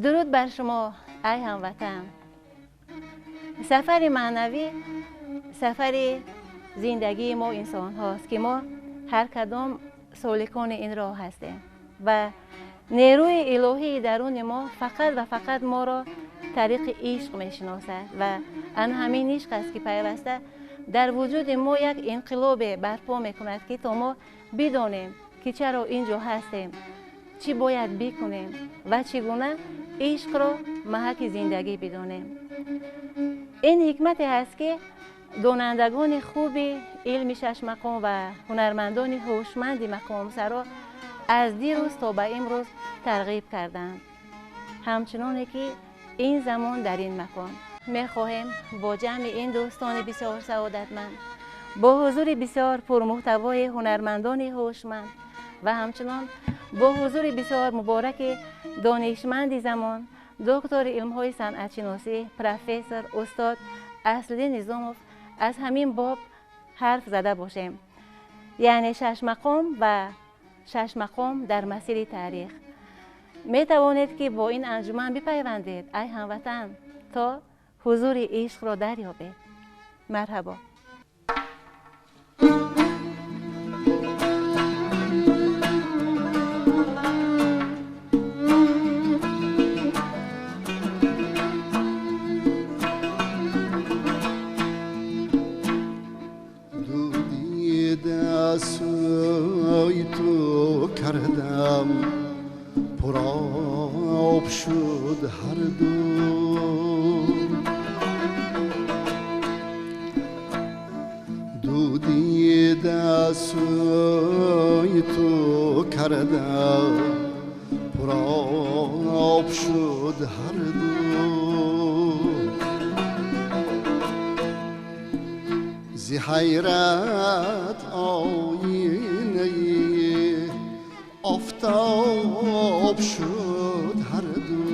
Дуруд бар шумо, ай ҳамватан. Сафари маънавӣ сафари зиндагии мо инсонҳост, ки мо ҳар кадом соликони ин роҳ ҳастем ва нерӯи илоҳии даруни мо фақат ва фақат моро тариқи ишқ мешиносад ва ан ҳамин ишқ аст, ки пайваста дар вуҷуди мо як инқилобе барпо мекунад, ки то мо бидонем, ки чаро ин ҷо ҳастем, чӣ бояд бикунем ва чӣ гуна ишқро маҳаки зиндагӣ бидонем. Ин ҳикмате ҳаст, ки донандагони хуби илми шашмақом ва ҳунармандони ҳушманди мақомсаро аз дирӯз то ба имрӯз тарғиб карданд. Ҳамчуноне ки ин замон дар ин макон мехоҳем бо ҷамъи ин дӯстони бисёр саодатманд, бо ҳузури бисёр пурмуҳтавои ҳунармандони ҳушманд ва ҳамчунон бо ҳузури бисёр мубораки донишманди замон, доктори илмҳои санъатшиносӣ, профессор устод Аслиддин Низомов аз ҳамин боб ҳарф зада бошем. Яъне шашмақом ва шашмақом дар масири таърих. Метавонед, ки бо ин анҷуман бипайвандед, ай ҳамватан, то ҳузури ишқро дарёбед. Марҳабо. سوی تو کردم پرآب شد هر دو، دو دیده سوی تو کردم پرآب شد هر دو، ز حیرت آینه آفتاب شد هر دو،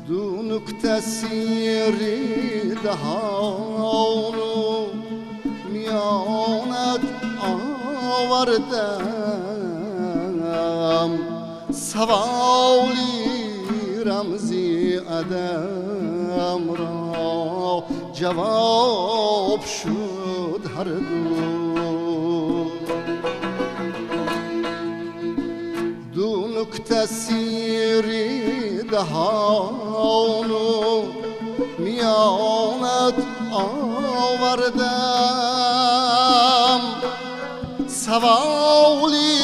دو نکته سیر دهان و میانت آوردم، سوالی رمزی عدم را جواب شد هر دو، دو نکته سیر دهان و میانت آوردم، سوالی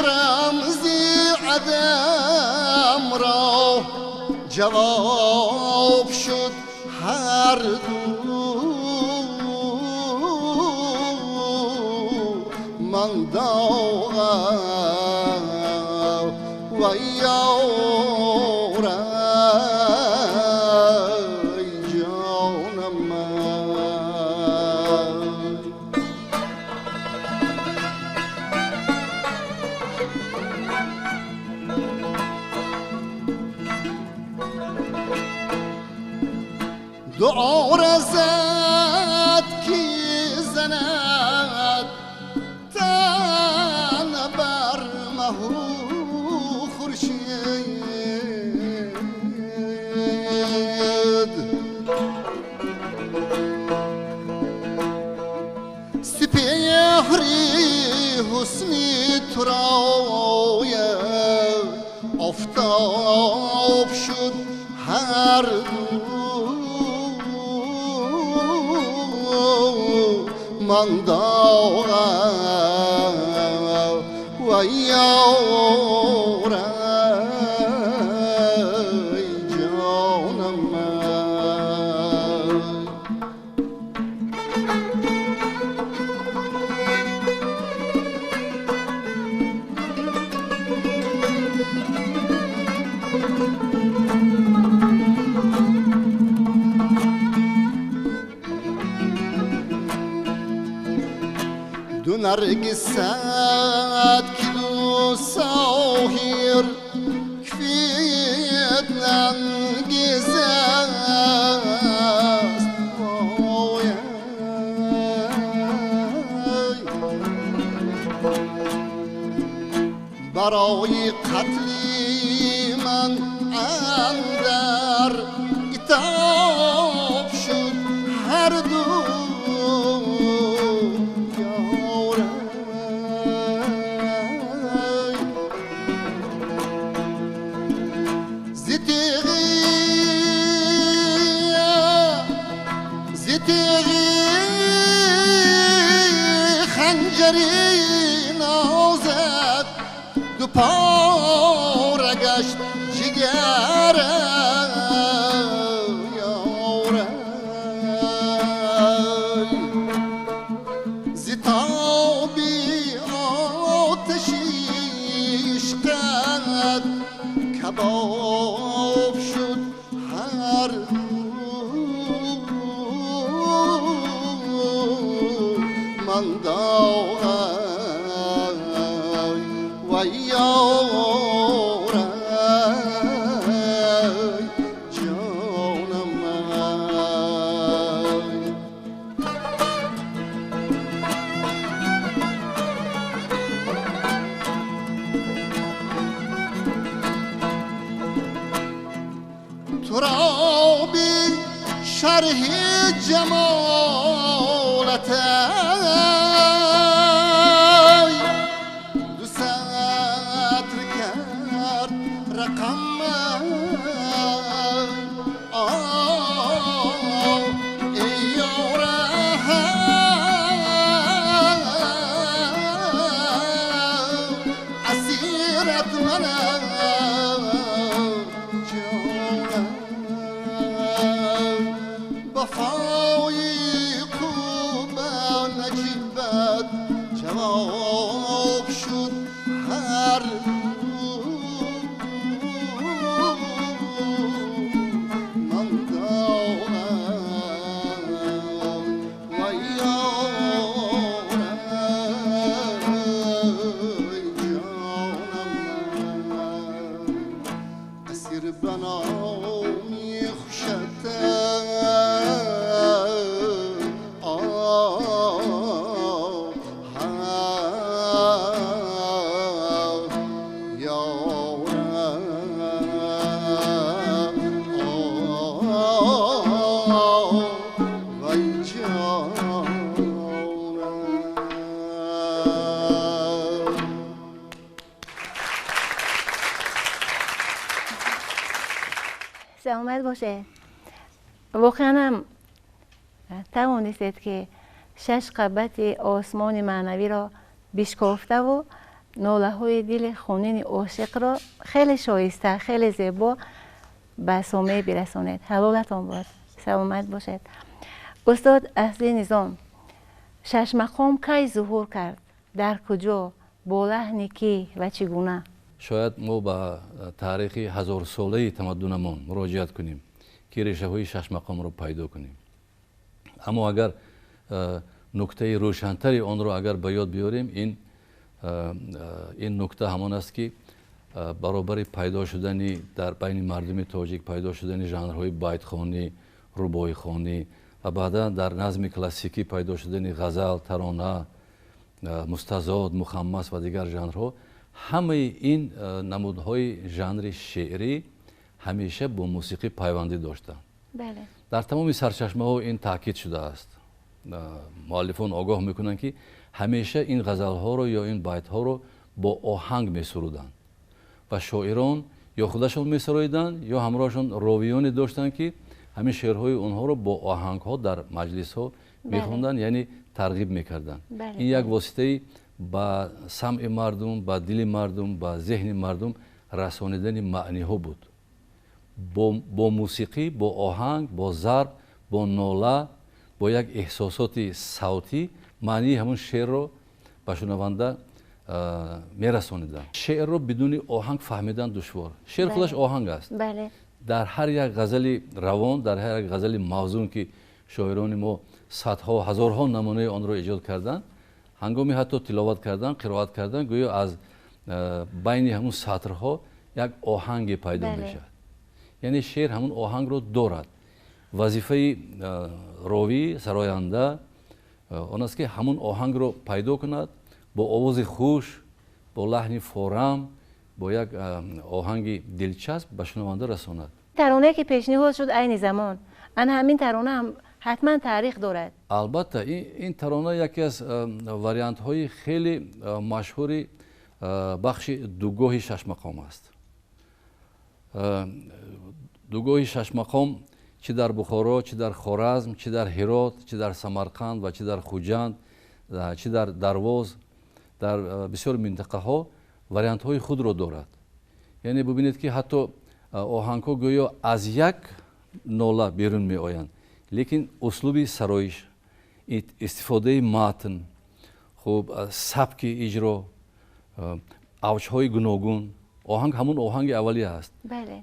رمزی عدم را جواب شد هر دو، من داغم و یار ای جانم من. دعا رزد کی زند تن بر مه خورشید، سپهری حسنی تو را آفتاب شد هر دو، من داغم و یار ای جانم من. دو نرگست که دو ساحر کفیت ننگیز است، وای برای قتل من اندر عتاب شد هر دو یارای. ز تیغی خنجری نازد دو پاره گشت جگرم یارای. ز تابی آتش عشقت کباب شد هر من داغای و یارای جانم من. تو را بی شرح جمالت دو سطر کرد رقم ای یاره اسیرت منم جانم. وفای خوب نجیبت جواب شد هر من دارم و یارای جانم من. اسیر بنامی خوشت سلامت باشه. واقعا هم توانستید که 6 قبط آسمان معنوی را بشکافته و ناله های دل خونین عاشق را خیلی شایسته، خیلی زیبا به سامع برسانید. حلالتان باد. سلامت باشد. استاد اصلی نظام، 6 مقام کی ظهور کرد؟ در کجا؟ با لحن کی و چگونه؟ شاید ما به تاریخ 1000 ساله تمدنمان مراجعت کنیم که ریشه های 6 مقام رو پیدا کنیم. اما اگر نکته روشنتری آن رو اگر به یاد بیاریم، این نکته همان است که برابر پیدا شدن در بین مردم تاجیک پیدا شدن ژانرهای بیت خوانی، رباعی خوانی و بعدا در نظم کلاسیکی پیدا شدن غزل، ترانه، مستزاد، مخمس و دیگر ژانرها، همه این نمودهای ژانر شعری همیشه با موسیقی پیوندی داشتند. بله. در تمام سرچشمه ها این تاکید شده است. مؤلفان آگاه میکنند که همیشه این غزل ها رو یا این بیت ها رو با آهنگ میسرودند و شاعران یا خودشان میسراییدند یا همراهشان راویانی داشتند که همین شعرهای اونها رو با آهنگ ها در مجلس ها میخوندند، یعنی ترغیب میکردند. این یک واسطه به سمع مردم، به دل مردم، به ذهن مردم رسانیدن معنی ها بود. با موسیقی، با آهنگ، با ضرب، با ناله، با یک احساسات صوتی معنی همون شعر رو به شنونده میرسانیدن. شعر رو بدون آهنگ فهمیدن دشوار. شعر خودش آهنگ است. بله. در هر یک غزل روان، در هر یک غزل موزون که شاعران ما صدها، هزارها نمونه آن رو ایجاد کردند، هنگامی حتی تلاوت کردن، قرائت کردن، گویا از بین همون سطرها یک آهنگ پیدا میشه. یعنی شعر همون آهنگ رو دارد. وظیفه راوی، سراینده آن است که همون آهنگ رو پیدا کند، با آواز خوش، бо лаҳни форам, бо як оҳанги дилчасп ба шунаванда расонад. Таронае ки пешниҳод шуд айни замон, ана ҳамин тарона ҳам ҳатман таърих дорад. Албатта, ин тарона яке аз вариантҳои хеле машҳури бахши дугоҳи шашмақом аст. Дугоҳи шашмақом чӣ дар Бухоро, чӣ дар Хоразм, чӣ дар Ҳирот, чӣ дар Самарқанд ва чӣ дар Хуҷанд, чӣ дар Дарвоз, дар бисёр минтақаҳо вариантҳои худро дорад. Яъне бубинед, ки ҳатто оҳангҳо гӯё аз як нола берун меоянд, лекин услуби сароиш, истифодаи матн, хуб, сабки иҷро, авҷҳои гуногун, оҳанг ҳамун оҳанги аввалия аст,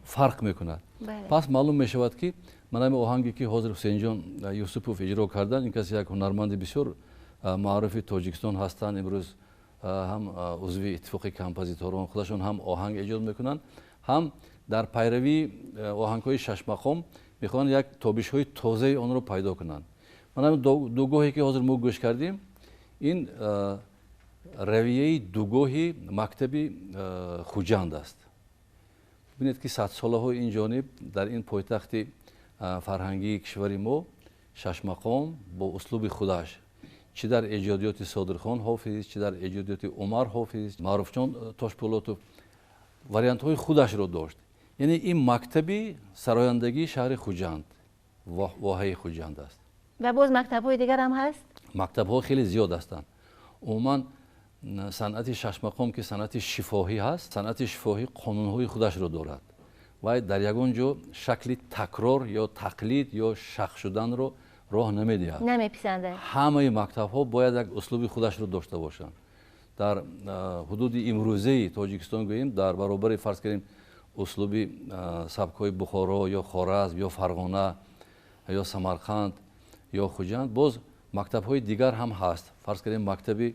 фарқ мекунад. Пас маълум мешавад, ки ман ҳамин оҳанге, ки ҳозир Ҳусейнҷон Юсупов иҷро карданд, ин кас як ҳунарманди бисёр маъруфи Тоҷикистон ҳастанд, имрӯз ҳам узви Иттифоқи композиторон, худашон ҳам оҳанг эҷод мекунанд, ҳам дар пайравии оҳангҳои шашмақом мехоҳанд як тобишҳои тозаи онро пайдо кунанд. Ман ҳамин дугоҳе, ки ҳозир мо гӯш кардем, ин равияи дугоҳи мактаби Хуҷанд аст. Бибинед, ки садсолаҳои ин ҷониб дар ин пойтахти фарҳангии кишвари мо шашмақом бо услуби худаш, чӣ дар эҷодиёти Содирхон Ҳофиз, чӣ дар эҷодиёти Умар Ҳофиз, Маъруфҷон Тошпӯлотов вариантҳои худашро дошт. Яъне ин мактаби сарояндагии шаҳри Хуҷанд, воҳаи Хуҷанд аст. Ва боз мактабҳои дигар ҳам ҳаст? Мактабҳо хеле зиёд ҳастанд. Умуман, санъати шашмақом, ки санъати шифоҳӣ ҳаст, санъати шифоҳӣ қонунҳои худашро дорад ва дар ягон ҷо шакли такрор ё тақлид ё шах шуданро роҳ намедиҳад. Намеписандад. Ҳамаи мактабҳо бояд як услуби худашро дошта бошанд. Дар ҳудуди имрӯзаи Тоҷикистон гӯем, дар баробари, фарз кардем, услуби сабкҳои Бухоро ё Хоразм ё Фарғона ё Самарқанд ё Хуҷанд, боз мактабҳои дигар ҳам ҳаст. Фарз кардем, мактаби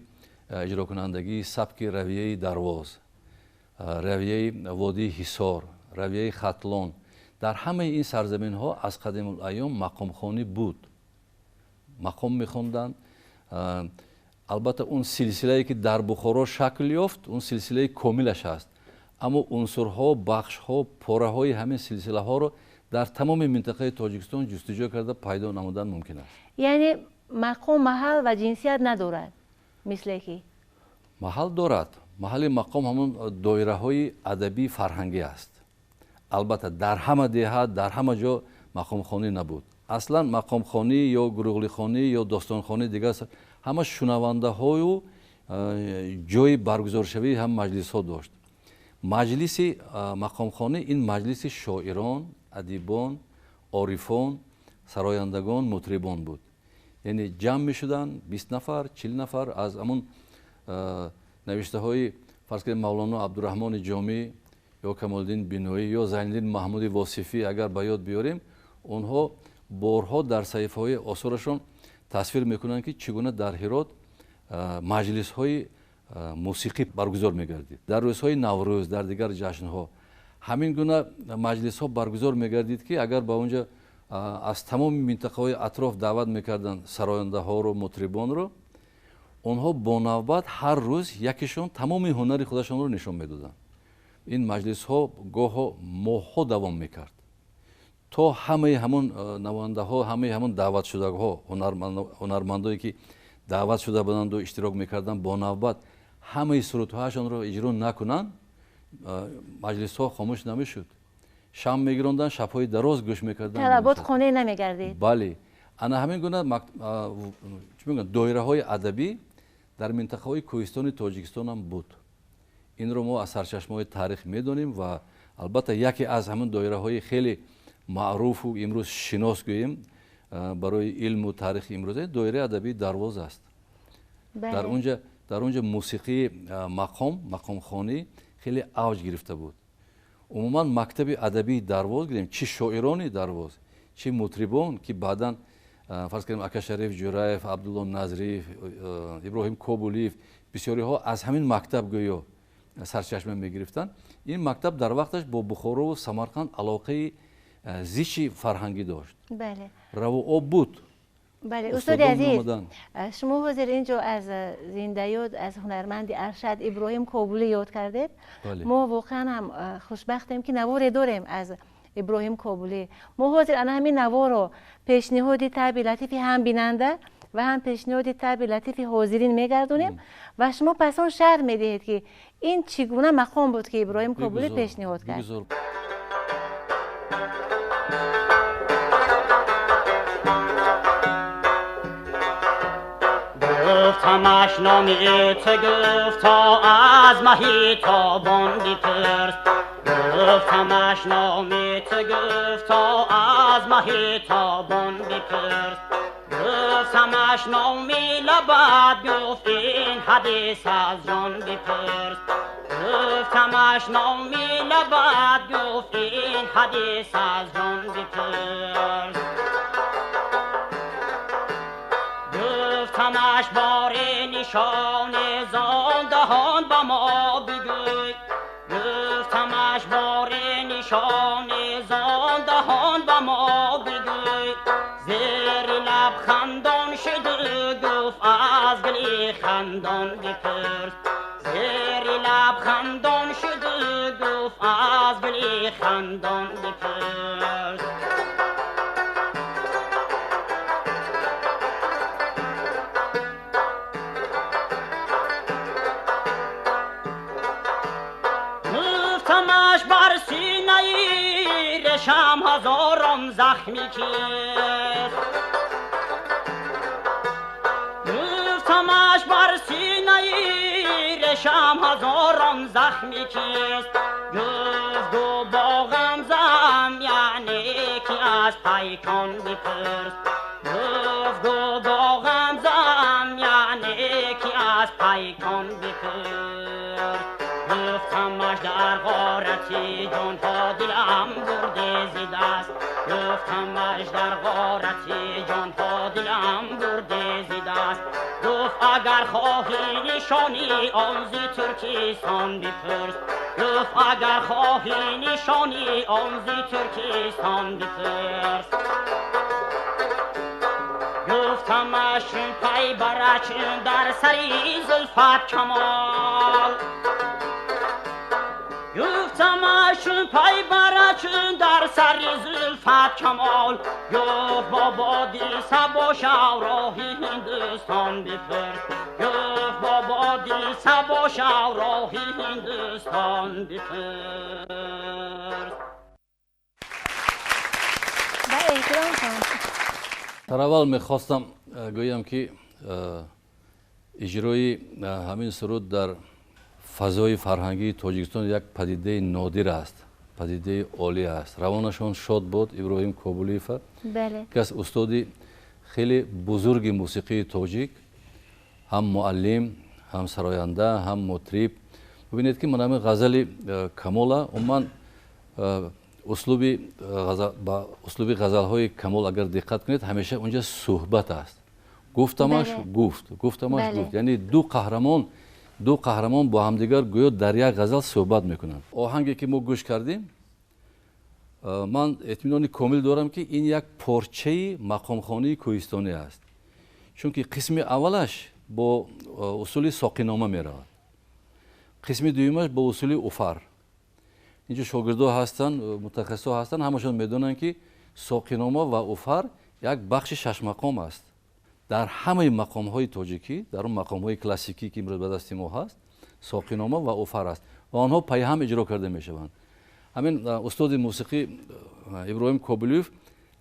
иҷрокунандагии сабки равияи Дарвоз, равияи водии Ҳисор, равияи Хатлон. Дар ҳамаи ин сарзаминҳо аз қадимулайём мақомхонӣ буд, мақом мехонданд. Албатта, он силсилае, ки дар Бухоро шакл ёфт, он силсилаи комилаш аст, аммо унсурҳо, бахшҳо, пораҳои ҳамин силсилаҳоро дар тамоми минтақаи Тоҷикистон ҷустуҷӯ карда пайдо намудан мумкин аст. Яъне мақом маҳал ва ҷинсият надорад, мисле ки? Маҳал дорад. Маҳалли мақом ҳамон доираҳои адабии фарҳангӣ аст. Албатта, дар ҳама деҳа, дар ҳама ҷо мақомхонӣ набуд. Аслан мақомхонӣ ё гурӯғлихонӣ ё достонхонӣ дигар ҳама шунавандаҳою ҷои баргузоршавии ҳам маҷлисҳо дошт. Маҷлиси мақомхонӣ ин маҷлиси шоирон, адибон, орифон, сарояндагон, мутрибон буд. Яъне ҷамъ мешуданд 20 нафар, 40 нафар. Аз ҳамун навиштаҳои, фарз кунем, Мавлоно Абдураҳмони Ҷомӣ ё Камолиддин Биноӣ ё Зайниддин Маҳмуди Восифӣ агар ба ёд биёрем, онҳо борҳо дар саҳифаҳои осорашон тасвир мекунанд, ки чӣ гуна дар Ҳирот маҷлисҳои мусиқӣ баргузор мегардид. Дар рӯзҳои Наврӯз, дар дигар ҷашнҳо ҳамин гуна маҷлисҳо баргузор мегардид, ки агар ба онҷо аз тамоми минтақаҳои атроф даъват мекарданд сарояндаҳоро, мутрибонро, онҳо бо навбат ҳар рӯз якешон тамоми ҳунари худашонро нишон медоданд. Ин маҷлисҳо гоҳо моҳҳо давом мекард, то ҳамаи ҳамон навоандаҳо, ҳамаи ҳамон даъватшудагҳо, ҳунармандое, ки даъват шуда буданду иштирок мекарданд, бо навбат ҳамаи сурудҳояшонро иҷро накунанд, маҷлисҳо хомӯш намешуд. Шам мегиронданд, шабҳои дароз гӯш мекарданд. Талабот қонеъ намегардид. Бале, ана ҳамин гуна чӣ мегӯянд, доираҳои адабӣ дар минтақаҳои кӯҳистони Тоҷикистон ҳам буд. Инро мо аз сарчашмаҳои таърих медонем ва албатта яке аз ҳамин доираҳои хеле маъруфу имрӯз шинос гӯем барои илму таърихи имрӯза доираи адабии Дарвоз аст. Дар онҷа мусиқии мақом, мақомхонӣ хеле авҷ гирифта буд. Умуман, мактаби адабии Дарвоз гирем, чӣ шоирони Дарвоз, чӣ мутрибон, ки баъдан, фарз кардем, Акашариф Ҷураев, Абдулло Назриев, Иброҳим Кобулиев, бисёриҳо аз ҳамин мактаб гӯё сарчашма мегирифтанд. Ин мактаб дар вақташ бо Бухорову Самарқанд алоқаи зичи фарҳангӣ дошт. Раву об буд. Бале, устоди азиз, шумо ҳозир инҷо аз зиндаёд, аз ҳунарманди аршад Иброҳим Кобулӣ ёд кардед. Мо воқеан ҳам хушбахтем, ки наворе дорем аз Иброҳим Кобулӣ. Мо ҳозир ана ҳамин наворо пешниҳоди таби латифи ҳам бинанда ва ҳам пешниҳоди таби латифи ҳозирин мегардонем ва шумо пас он шарҳ медиҳед, ки ин чӣ гуна мақом буд, ки Иброҳим Кобулӣ пешниҳод кард. Гуфтамаш номи ту, гуфт то аз маҳи тобон бипурс. Гуфтамаш номи ту, гуфт то аз маҳи тобон бипурс. Гуфтамаш номи лабат, гуфт ин ҳадис аз ҷон бипурс. Гуфтамаш номи лабат, гуфт ин ҳадис аз ҷон бипурс. Гуфтамаш бори нишони зон даҳон ба мо бигӯй. Гуфтамаш бори нишони зон даҳон ба мо бигӯй. Зери лаб хандон шуд, гуфт аз гули хандон бипурс. Зери лаб хандон шуд, гуфт аз гули хандон бипурс. Гуфтамаш бар синаи решам ҳазорон захми кист. Гуфтамаш бар синаи решам ҳазорон захми кист. Гуфт гу бо ғамзам, яъне ки аз пайкон бипурс. Гуфт гу бо ғамзам, яъне ки аз пайкон бипурс. Гуфтамаш дар ғорати ҷонҳо дилам бурде зи даст. Гуфтамаш дар ғорати ҷонҳо дилам бурде зи даст. Гуфт агар хоҳӣ нишони он зи Туркистон бипурс. Гуфт агар хоҳӣ нишони он зи Туркистон бипурс. Гуфтамаш пай барач дар сари зулфат камол. Гуфтамаш пай барач дар сари зулфат камол. Гуфт бо боди сабо шав роҳи Ҳиндустон бипурс. Гуфт бо боди сабо шав роҳи Ҳиндустон бипурс. Ба эҳтиром хон. Дар аввал мехостам гӯям, ки иҷрои ҳамин суруд дар фазои фарҳангии Тоҷикистон як падидаи нодир аст, падидаи олӣ аст. Равонашон шод буд Иброҳим Кобулиева, ки аз устоди хеле бузурги мусиқии тоҷик, ҳам муаллим, ҳам сароянда, ҳам мутриб. Бибинед, ки ман ҳамин ғазали Камола, умуман услуби ғазалҳои Камол агар диққат кунед, ҳамеша унҷа суҳбат аст. Гуфтамаш гуфт, гуфтамаш гуфт, яъне ду қаҳрамон бо ҳамдигар гӯё дар як ғазал суҳбат мекунанд. Оҳанге ки мо гӯш кардем, ман итминони комил дорам, ки ин як порчаи мақомхонии кӯҳистонӣ аст, чунки қисми аввалаш бо усули соқинома меравад, қисми дуюмаш бо усули уфар. Инҷо шогирдо ҳастанд, мутахассисо ҳастанд, ҳамашон медонанд, ки соқинома ва уфар як бахши шашмақом аст. Дар ҳамаи мақомҳои тоҷикӣ, дар он мақомҳои классикӣ, ки имрӯз ба дасти мо ҳаст, соқинома ва уфар аст ва онҳо пайҳам иҷро карда мешаванд. Ҳамин устоди мусиқӣ Иброҳим Кобулиев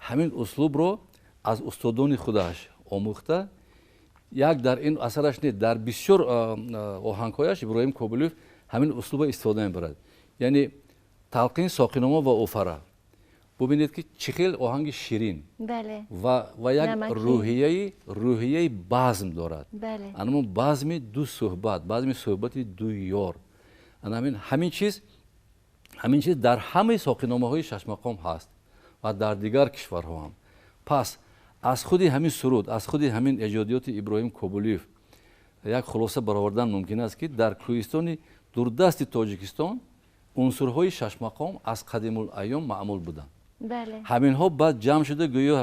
ҳамин услубро аз устодони худаш омӯхта, як дар ин асараш не, дар бисёр оҳангҳояш Иброҳим Кобулиев ҳамин услубро истифода мебарад, яъне талқин соқинома ва уфара. Бубинед, ки чӣ хел оҳанги ширин ва як рӯҳияи базм дорад. Анамон базми ду суҳбат, базми суҳбати ду ёр. Ҳамин чиз дар ҳамаи соқиномаҳои шашмақом ҳаст ва дар дигар кишварҳо ҳам. Пас аз худи ҳамин суруд, аз худи ҳамин эҷодиёти Иброҳим Кобулиев як хулоса баровардан мумкин аст, ки дар кӯҳистони дурдасти Тоҷикистон унсурҳои шашмақом аз қадимулайём маъмул буданд. Ҳаминҳо баъд ҷамъ шуда гӯё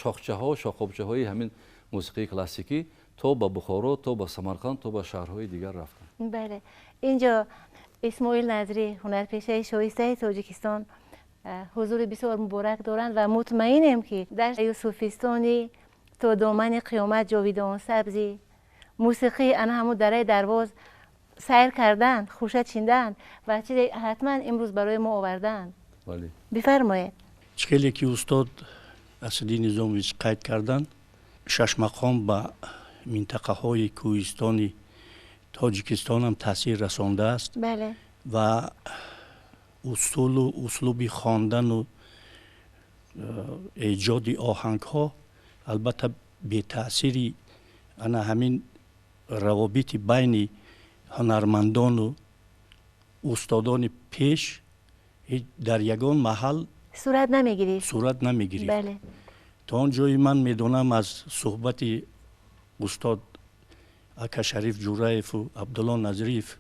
шохчаҳо, шохобчаҳои ҳамин мусиқии классикӣ то ба Бухоро, то ба Самарқанд, то ба шаҳрҳои дигар рафтанд. Бале, инҷо Исмоил Назрӣ, ҳунарпешаи шоистаи Тоҷикистон, ҳузури бисёр муборак доранд ва мутмаинем, ки дар Юсуфистони то домани қиёмат ҷовидон сабзи мусиқии ана ҳамун дараи Дарвоз сайр карданд, хуша чинданд ва чизе ҳатман имрӯз барои мо оварданд. Бифармоед. Чӣ хеле ки устод Асадӣ Низомович қайд карданд, шашмақом ба минтақаҳои кӯҳистони Тоҷикистонам таъсир расондааст ва усулу услуби хондану эҷоди оҳангҳо албатта бетаъсири ана ҳамин равобити байни ҳунармандону устодони пеш дар ягон маҳал сурат намегирифт. Сурат намегирифт. То он ҷое ман медонам аз суҳбати устод ака Шариф Ҷураеву Абдулло Назриев,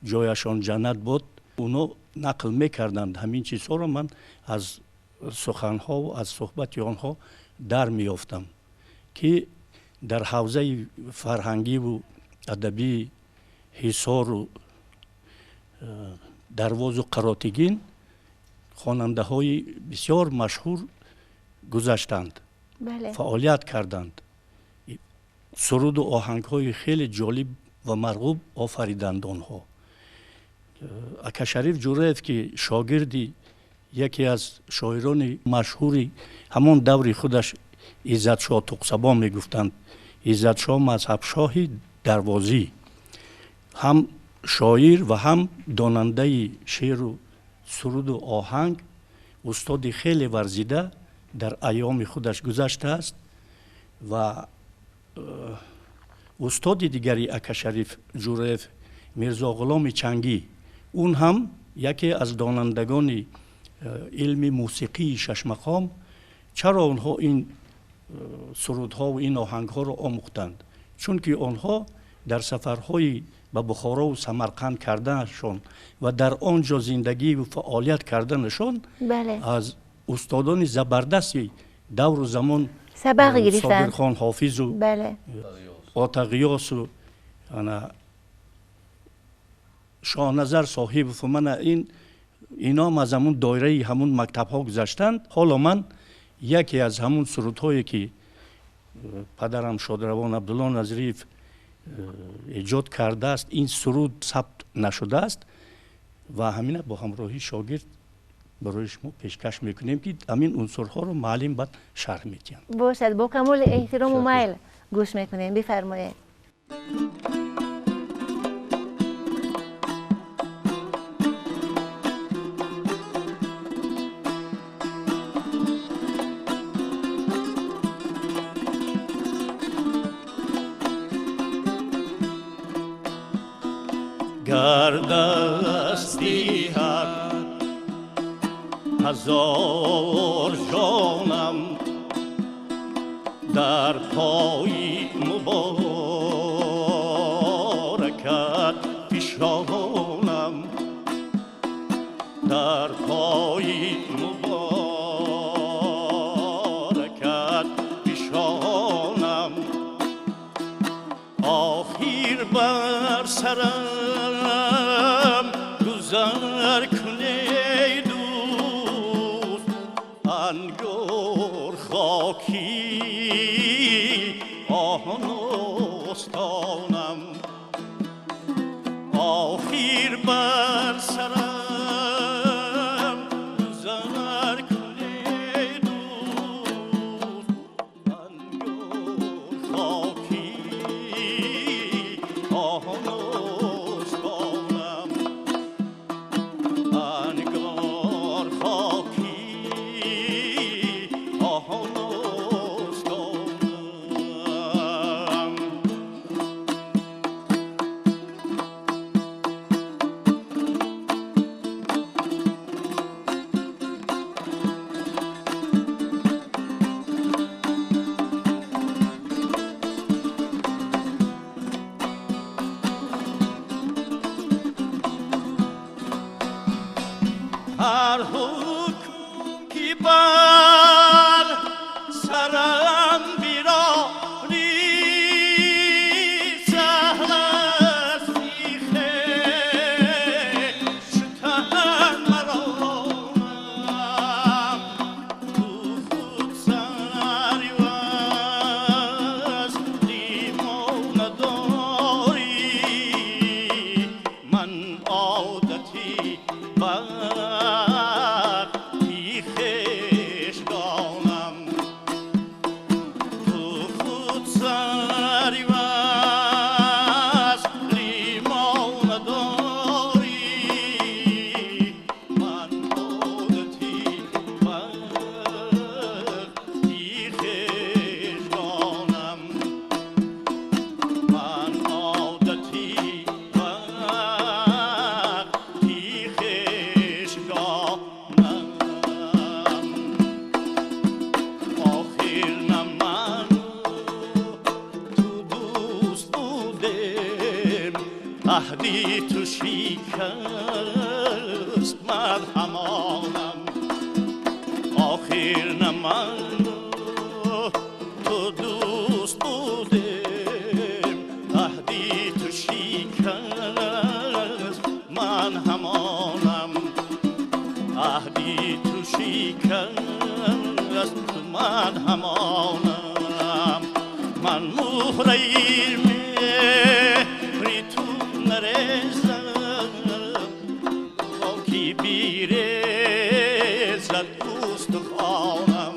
ҷояшон ҷаннат буд, оно нақл мекарданд ҳамин чизҳоро, ман аз суханҳову аз суҳбати онҳо дар меёфтам, ки дар ҳавзаи фарҳангиву адабии Ҳисору Дарвозу Қаротигин хонандаҳои бисёр машҳур гузаштанд, фаъолият карданд, суруду оҳангҳои хеле ҷолиб ва марғуб офариданд онҳо. Ака Шариф Ҷураев, ки шогирди яке аз шоирони машҳури ҳамон даври худаш Иззатшоҳ Туқсабон мегуфтанд, Иззатшоҳ мазҳабшоҳи Дарвозӣ, ҳам шоир ва ҳам донандаи шеъру суруду оҳанг, устоди хеле варзида дар айёми худаш гузаштааст. Ва устоди дигари ака Шариф Ҷураев, Мирзоғуломи Чангӣ, он ҳам яке аз донандагони илми мусиқии шашмақом. Чаро онҳо ин сурудҳову ин оҳангҳоро омӯхтанд? Чунки онҳо дар сафарҳои ба Бухорову Самарқанд карданашон ва дар он ҷо зиндагиву фаъолият карданашон аз устодони забардасти давру замон сабақ гирифтанд. Собирхон Ҳофизу Отағиёсу Шоҳназар Соҳибову мана ином аз ҳамун доираи ҳамун мактабҳо гузаштанд. Ҳоло ман яке аз ҳамун сурудҳое ки падарам шодравон Абдулло Назриев эҷод кардааст, ин суруд сабт нашудааст ва ҳамина бо ҳамроҳии шогирд барои шумо пешкаш мекунем, ки ҳамин унсурҳоро муаллим баъд шарҳ медиҳанд. Бошад, бо камоли эҳтирому майл гӯш мекунем. Бифармоед. Гардасти ҳақ ҳазор ҷонам дар пои муборакат фишонам, дар пои муборакат фишонам, охир бар сарам гузар куней дӯст, ангор хоки оҳностонам, охир бар сарам гузар куней дӯст, ангор хоки оҳностонам, ангор хоки оҳностонам. عهدی تو شکست من همانم آخر نه من تو دوست بودیم عهدی تو شکست من همانم عهدی تو شکست من همانم من مهره مهری تو نرزم خاکی بیرزد استخوانم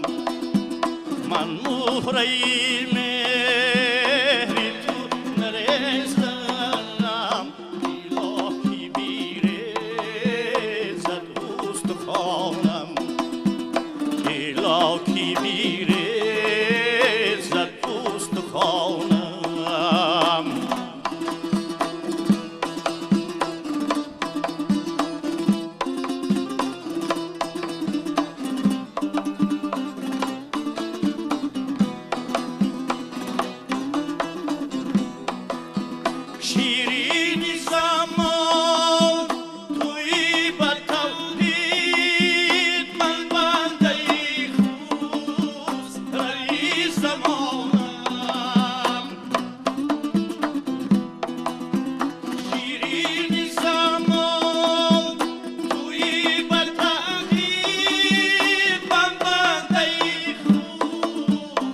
من مهره مهری تو نرزم الهی بیرزد استخوانم الهی بیرزد استخوانم. شیرین زمان توی به توحید من بنده خسروی زمانم شیرین زمان توی به توحید من بنده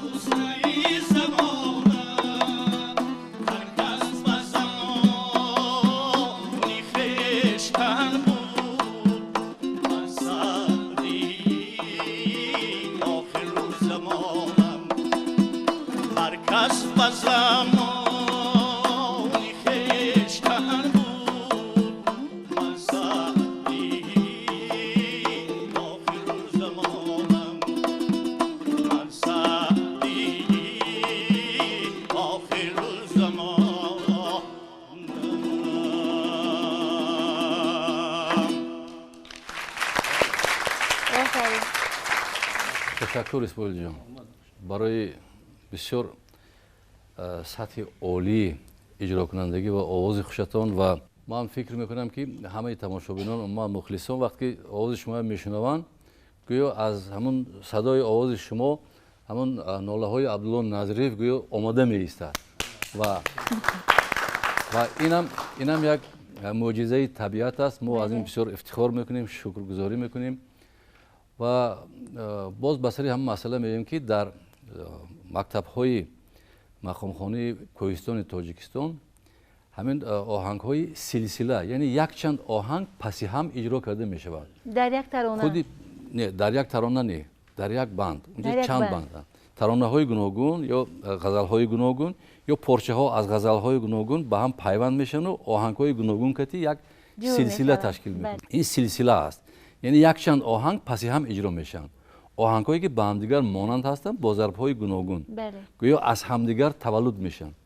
خسروی زمانم هر کس به زمانی خویشتن بود من سعدی آخر زمانم هر کس به زمانی خویشتن بود من سعدی آخر زمانم من سعدی آخر زمانم. آفرین. Ташаккур, Исмоилҷон, барои бисёр сатҳи олии иҷрокунандагӣ ва овози хушатон. Ва ман фикр мекунам, ки ҳамаи тамошобинон, умуман мухлисон, вақте ки овози шумо мешунаванд, гӯё аз ҳамун садои овози шумо ҳамун нолаҳои Абдулло Назриев гӯё омода меистад. Ва инам як мӯъҷизаи табиат аст. Мо аз ин бисёр ифтихор мекунем, шукргузорӣ мекунем. Ва боз ба сари ҳамин масъала мегӯем, ки дар мактабҳои мақомхонаи кӯҳистони Тоҷикистон ҳамин оҳангҳои силсила, яъне якчанд оҳанг паси ҳам иҷро карда мешавад. Дар як тарона? Худи не, дар як тарона не, дар як банд. Унҷо Дар як чанд банд. банд. Таронаҳои гуногун ё ғазалҳои гуногун ё порчаҳо аз ғазалҳои гуногун ба ҳам пайванд мешаванд, оҳангҳои гуногун кати як ҷур силсила мешаванд. ташкил мекунанд. Ин силсила аст, яъне якчанд оҳанг паси ҳам иҷро мешаванд, оҳангҳое ки ба ҳамдигар монанд ҳастанд бо зарбҳои гуногун, гӯё аз ҳамдигар таваллуд мешаванд,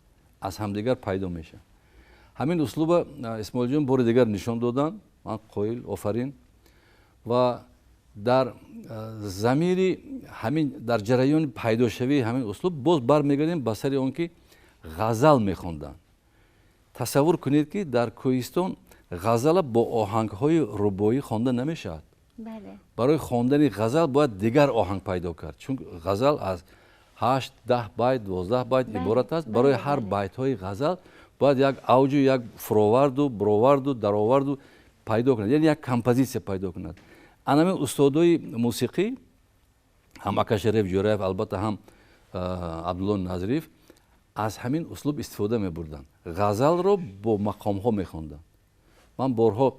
аз ҳамдигар пайдо мешаванд. Ҳамин услуба Исмоилҷон бори дигар нишон доданд. Ман қоил, офарин. Ва дар замири ҳамин, дар ҷараёни пайдошавии ҳамин услуб боз бармегардем ба сари он ки ғазал мехонданд. Тасаввур кунед, ки дар кӯҳистон ғазала бо оҳангҳои рубоӣ хонда намешавад. Барои хондани ғазал бояд дигар оҳанг пайдо кард, чун ғазал аз 8, 10 байт, 12 байт иборат аст. Барои ҳар байтҳои ғазал бояд як авҷу як фуроварду буроварду дароварду пайдо кунад, яъне як композитсия пайдо кунад. Анамин устодои мусиқӣ, ҳам Акашариф Ҷӯраев, албатта, ҳам Абдулло Назриев, аз ҳамин услуб истифода мебурданд, ғазалро бо мақомҳо мехонданд. Ман борҳо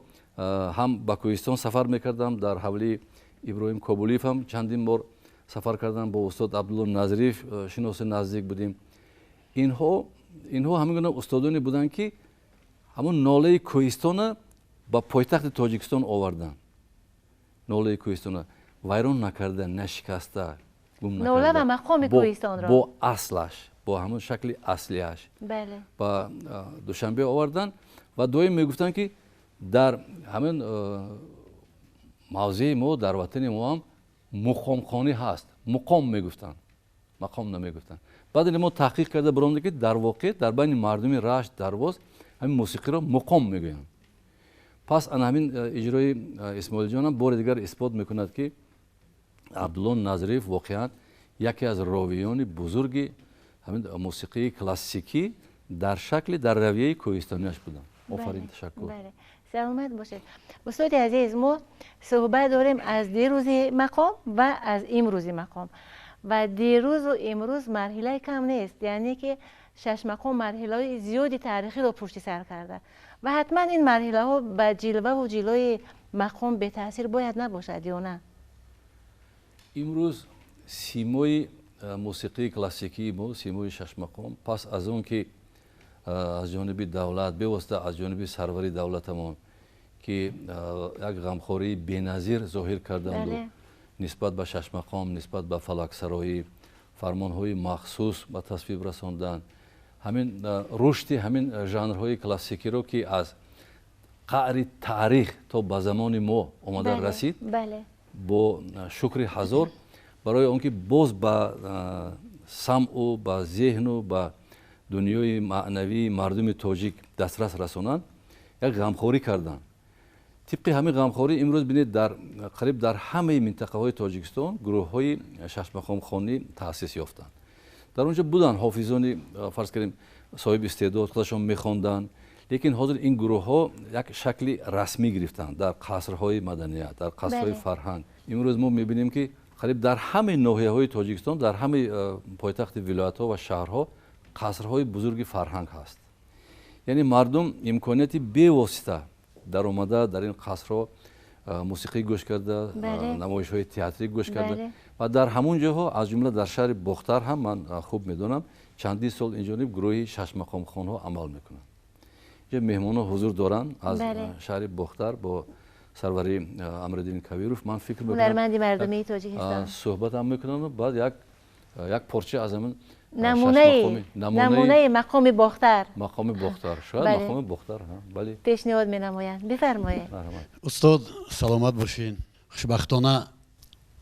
ҳам ба кӯҳистон сафар мекардам, дар ҳавлии Иброҳим Кобулиев ҳам чандин бор сафар кардам, бо устод Абдулло Назриев шиноси наздик будем. Инҳо ҳамин гуна устодоне буданд, ки ҳамун нолаи кӯҳистона ба пойтахти Тоҷикистон оварданд. Нолаи кӯҳистона вайрон накарда, нашикаста, гум Нола ва накарда, мақоми кӯҳистонро бо аслаш, бо ҳамун шакли аслиаш ба Душанбе оварданд. Ва доим мегуфтанд, ки дар ҳамин мавзеи мо, дар ватани мо ҳам муқомхонӣ ҳаст. Муқом мегуфтанд, мақом намегуфтанд. Баъд ин мо таҳқиқ карда баромадем, ки дар воқеъ дар байни мардуми Рашт, Дарвоз Ҳамин мусиқиро муқом мегӯянд. Пас ана ҳамин иҷрои Исмоилҷонам бори дигар исбот мекунад, ки Абдулло Назриев воқеан яке аз ровиёни бузурги ҳамин мусиқии классикӣ дар шакли дар равияи кӯҳистониаш буданд. Офарин, ташаккур. Саломат бошед. Устоди азиз, мо суҳбат дорем аз дирӯзи мақом ва аз имрӯзи мақом. Ва дирӯзу имрӯз марҳилаи кам нест, яъне ки шашмақом марҳилаҳои зиёди таърихиро пушти сар карда ва ҳатман ин марҳилаҳо ба ҷилваву ҷилои мақом бетаъсир бояд набошад ё на? Имрӯз симои мусиқии классикии мо, симои шашмақом, пас аз он ки аз ҷониби давлат, бевосита аз ҷониби сарвари давлатамон, ки як ғамхории беназир зоҳир карданду нисбат ба шашмақом, нисбат ба фалаксароӣ фармонҳои махсус ба тасвиб расонданд, ҳамин рушди ҳамин жанрҳои классикиро, ки аз қаъри таърих то ба замони мо омада расид, бо шукри ҳазор барои он ки боз ба самъу ба зеҳну ба дунёи маънавии мардуми тоҷик дастрас расонанд, як ғамхорӣ карданд. Тибқи ҳамин ғамхорӣ имрӯз бинед, дар қариб дар ҳамаи минтақаҳои Тоҷикистон гурӯҳҳои шашмақомхонӣ таъсис ёфтанд. Дар он ҷо буданд ҳофизони, фарз кардем, соҳиби истеъдод, худашон мехонданд, лекин ҳозир ин гурӯҳҳо як шакли расмӣ гирифтанд дар қасрҳои маданият, дар қасрҳои фарҳанг. Имрӯз мо мебинем, ки қариб дар ҳамаи ноҳияҳои Тоҷикистон, дар ҳамаи пойтахти вилоятҳо ва шаҳрҳо қасрҳои бузурги фарҳанг ҳаст. Яъне мардум имконияти бевосита даромада дар ин қасрҳо мусиқӣ гӯш карда, намоишҳои театрӣ гӯш карда ва дар ҳамон ҷоҳо, аз ҷумла дар шаҳри Бохтар ҳам ман хуб медонам, чандин сол инҷониб гурӯҳи шашмақомхонҳо амал мекунанд. Инҷо меҳмонҳо ҳузур доранд аз шаҳри Бохтар бо сарвари Амриддин Кабиров. Ман фикр мекунам, ҳунарманди мардумии Тоҷикистон, суҳбатам мекунам, баъд як порча аз ҳамин намунаи мақоми Бохтар, мақоми Бохтар, шояд мақоми Бохтар, бале, пешниҳод менамоянд. Бифармоед. Устод, саломат бошед. Хушбахтона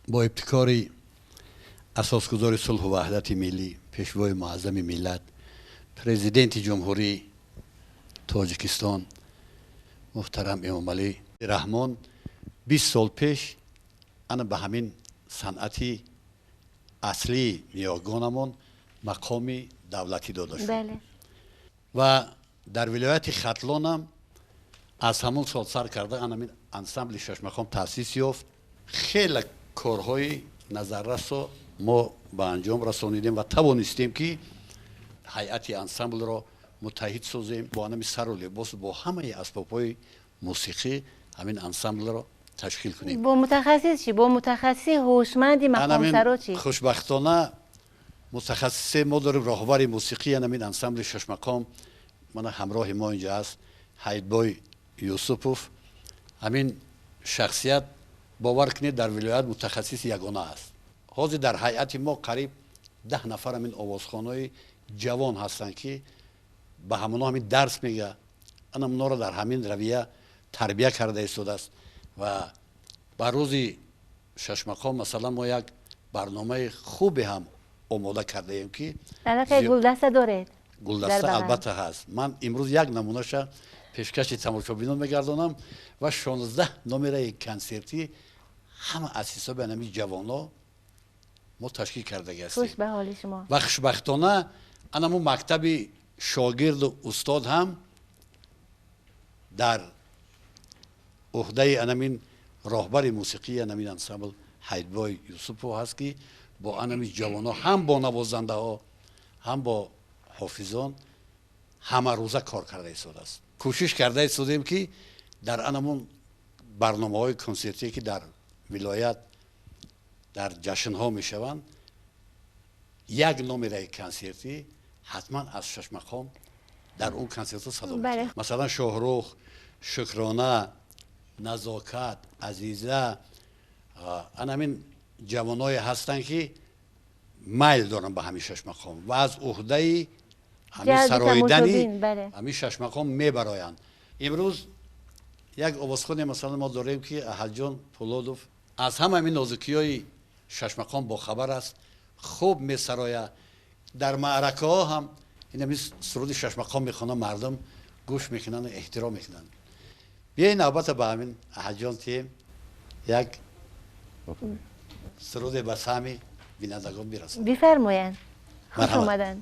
бо ибтикори асосгузори сулҳу ваҳдати миллӣ, пешвои муаззами миллат, президенти Ҷумҳурии Тоҷикистон муҳтарам Эмомалӣ Раҳмон, 20 сол пеш ана ба ҳамин санъати аслии ниёгонамон мақоми давлатӣ дода шуд ва дар вилояти Хатлонам аз ҳамон сол сар карда анамин ансамбли шашмақом таъсис ёфт. Хеле корҳои назаррасо мо ба анҷом расонидем ва тавонистем, ки ҳайати ансамблро муттаҳид созем, бо анами сару либос, бо ҳамаи асбобҳои мусиқӣ ҳамин ансамблро ташкил кунем. Бо мутахассис чӣ? Бо мутахассиси ҳушманди мақомсаро чӣ? Хушбахтона мутахассисе мо дорем, роҳбари мусиқии анамин ансамбли шашмақом мана ҳамроҳи мо инҷа аст, Ҳайдбой Юсупов. Ҳамин шахсият, бовар кунед, дар вилоят мутахассиси ягона аст. Ҳозир дар ҳайати мо қариб 10 нафар ҳамин овозхонои ҷавон ҳастанд, ки ба ҳамоно ҳамин дарс мега, ана онҳоро дар ҳамин равия тарбия карда истодааст. Ва ба рӯзи шашмақом, масалан, мо як барномаи хубе ҳам омода кардаем, ки Аллакай гулдаста доред? Гулдаста албатта ҳаст. Ман имрӯз як намунаша пешкаши тамошобинон мегардонам ва 16 номераи консертӣ ҳама аз ҳисоби анами ҷавоно мо ташкил кардаги ҳастем. Хуш ба ҳоли шумо. Ва хушбахтона анаму мактаби шогирду устод ҳам дар уҳдаи анамин роҳбари мусиқии анамин ансамбл Ҳайдбой Юсупов ҳаст, ки бо анами ҷавоно, ҳам бо навозандаҳо, ҳам бо ҳофизон ҳамарӯза кор карда истодааст. Кӯшиш карда истодем, ки дар анамун барномаҳои консертие, ки дар вилоят дар ҷашнҳо мешаванд, як номераи консертӣ ҳатман аз шашмақом дар он консертҳо садо. Масалан, Шоҳрух, Шукрона, Назокат, Азиза, анамин ҷавоное ҳастанд, ки майл доранд ба ҳамин шашмақом ва аз уҳдаи ҳамин сароидани ҳамин шашмақом мебароянд. Имрӯз як овозхоне, масалан, мо дорем, ки Аҳадҷон Пулодов аз ҳама ҳамин нозукиҳои шашмақом бохабар аст, хуб месарояд. Дар маъракаҳо ҳам ин ҳамин суруди шашмақом мехонад, мардум Гӯш мекунанд ва эҳтиром мекунанд. Биёед, навбата ба ҳамин Аҳадҷон тием, як суруде ба саҳми бинандагон бирасад. Бифармоянд, хуш омаданд.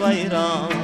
پای رانی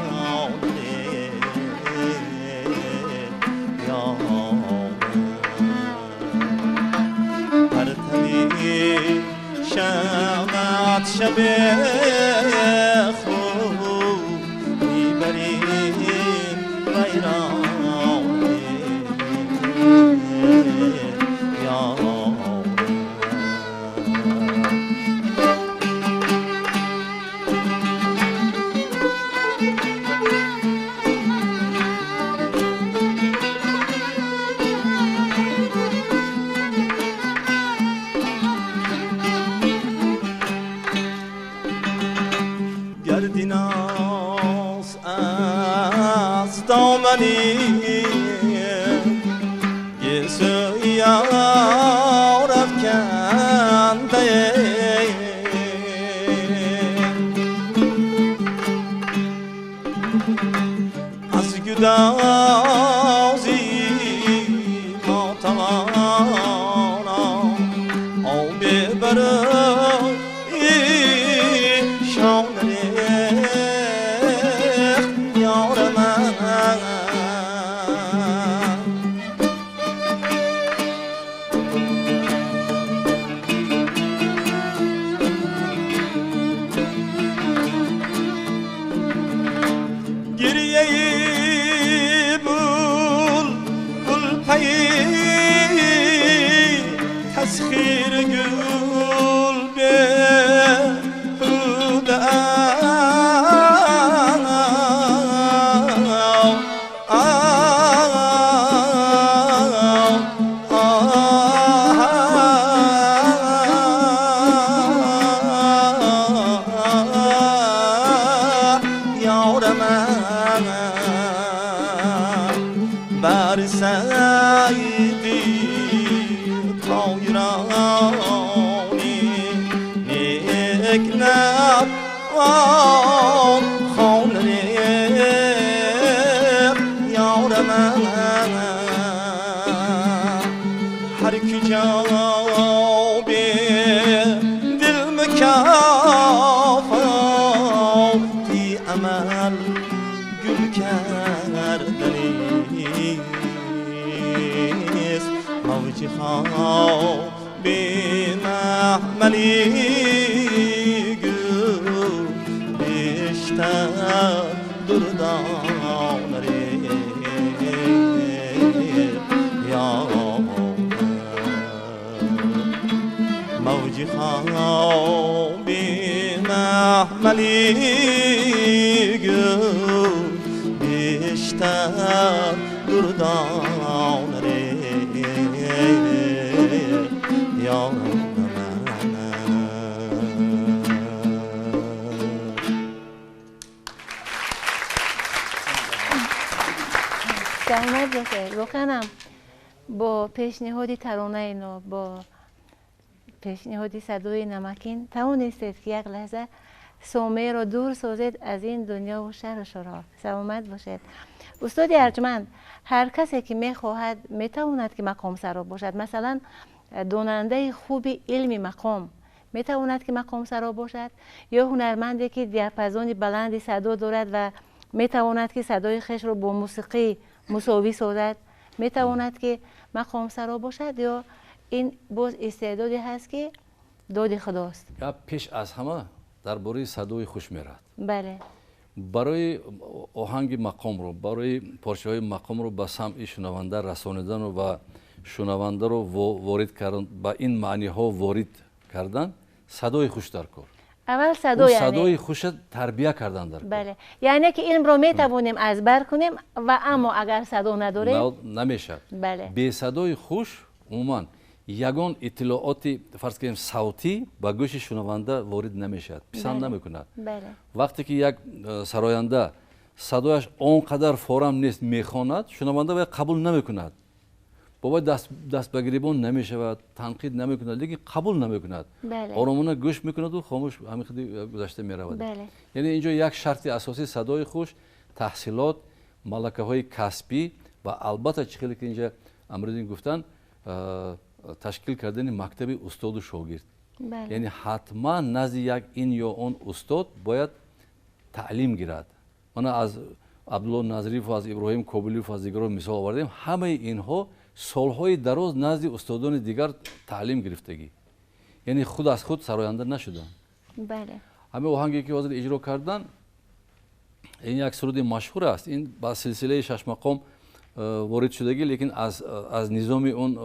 نیک خانه یار من هر کی جا به دل مکافاتی عمل گل کردنیست موج خواب محملی گل بیشتر دردانه یار موج خواب محملی گل بیشتر دردانه یار سلامت باشید. واقعا با پیشنهاد ترانه نو، با پیشنهاد صدای نمکین توانستید که یک لحظه سومه را دور سازید از این دنیا و شهر و شورها. سلامت باشید. استاد ارجمند، هر کسی که میخواهد میتواند که مقام سرا باشد. مثلا داننده خوب علم مقام میتواند که مقام سرا باشد، یا هنرمندی که دیاپازون بلند صدا دارد و میتواند که صدای خیش را با موسیقی مساوی سازد، میتواند که مقام سرا باشد، یا این باز استعدادی هست که داد خداست؟ پیش از همه درباره صدای خوش میرد. بله. برای آهنگ مقام رو، برای پارچه های مقام رو به سمع شنونده رسانیدن و شنونده رو وارد کردن، به این معنی ها وارد کردن، صدای خوش در کار. اول صدای، یعنی صدای خوش تربیه کردن در کار. بله، یعنی که علم رو میتوانیم از بر کنیم و اما اگر صدا نداریم نمیشه. بله. به صدای خوش عموما یگان اطلاعات فرض کنیم صوتی به گوش شنونده وارد نمیشد، پسند نمیکند. بله. وقتی که یک سراینده صدایش آنقدر فارم نیست میخواند، شنونده باید قبول نمیکند. بابا دست به گریبان نمیشود، تنقید نمیکند، لیکن قبول نمیکند. بله. آرامانه گوش میکند و خاموش همین خودی گذشته میرود. بله. یعنی اینجا یک شرط اساسی صدای خوش، تحصیلات، ملکه های کسبی و البته چه خیلی که اینجا امرالدین گفتن، تشکیل کردن مکتب استاد و شاگرد. بله. یعنی حتما نزد یک این یا آن استاد باید تعلیم گیرد. من از عبدالله نظریف و از ابراهیم کابلیف و از دیگران مثال آوردیم، همه اینها سالهای دراز نزد استادان دیگر تعلیم گرفتگی، یعنی خود از خود سراینده نشدن. بله. همه آهنگی که حاضر اجرا کردن، این یک سرود مشهور است، این با سلسله شش مقام وارد شدگی، لیکن از نظام اون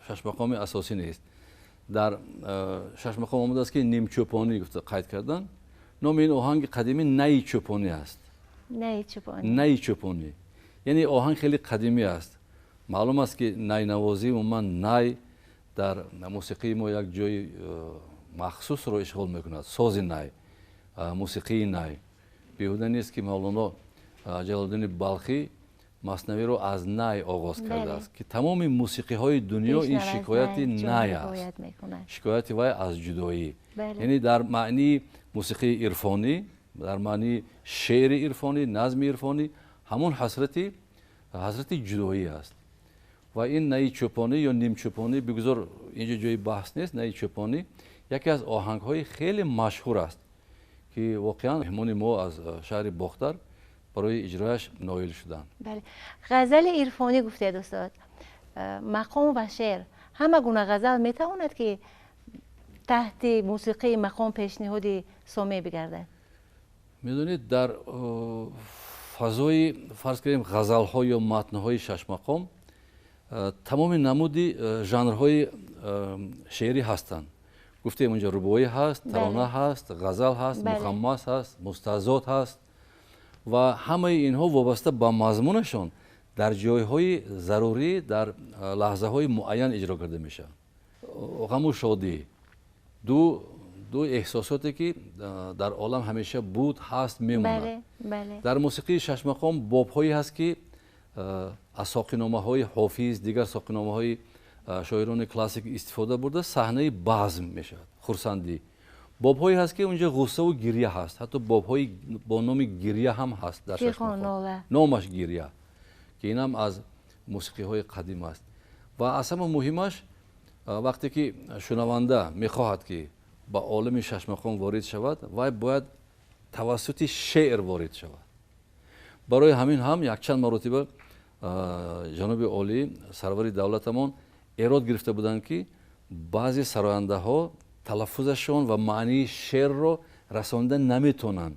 شش مقام اساسی نیست. در شش مقام آمده است که نیم چوپانی گفته قید کردن. نام این آهنگ قدیمی نی چوپانی است. نی چوپانی. نی چوپانی، یعنی آهنگ خیلی قدیمی است. معلوم است که نی نوازی عموما نی در موسیقی ما یک جای مخصوص رو اشغال میکند. ساز نی، موسیقی نی. بیهوده نیست که مولانا جلال‌الدین بلخی مثنوی رو از نی آغاز کرده است که تمام موسیقی های دنیا این شکایت نی است، شکایت وی از جدایی. یعنی در معنی موسیقی عرفانی، در معنی شعر عرفانی، نظم عرفانی، همون حسرت جدایی است. و این نی چوپانی یا نیم چوپانی، بگذار اینجا جای بحث نیست، نی چوپانی یکی از آهنگ های خیلی مشهور است که واقعا مهمان ما از شهر باختر برای اجرایش نایل شدن. بله. غزل عرفانی گفتید استاد، مقام و شعر، همه گونه غزل میتواند که تحت موسیقی مقام پیشنهاد سامع بگردد؟ میدونید در فضای فرض کنیم غزل ها یا متن های شش مقام تمام نمودی ژانرهای شعری هستند. گفتیم اونجا رباعی هست، ترانه هست، غزل هست، مخمس هست، مستزاد هست و همه اینها وابسته به مضمونشون در جایهای ضروری در لحظه های معین اجرا کرده میشه. غم و شادی دو احساساتی که در عالم همیشه بود، هست، میموند. بله، بله. در موسیقی شش مقام بابهایی هست که از ساقینامه های حافظ، دیگر ساقینامه های شاعران کلاسیک استفاده برده، صحنه بزم میشود، خرسندی. Бобҳое ҳаст, ки унҷо ғуссаву гирья ҳаст, ҳатто бобҳои бо номи гирья ҳам ҳаст дар шашмақом, номаш гирья, ки инам аз мусиқиҳои қадим аст. Ва аз ҳама муҳимаш, вақте ки шунаванда мехоҳад, ки ба олами шашмақом ворид шавад, вай бояд тавассути шеър ворид шавад. Барои ҳамин ҳам якчанд маротиба ҷаноби олӣ, сарвари давлатамон, эрод гирифта буданд, ки баъзе сарояндаҳо талаффузашон ва маънии шеърро расонда наметавонанд,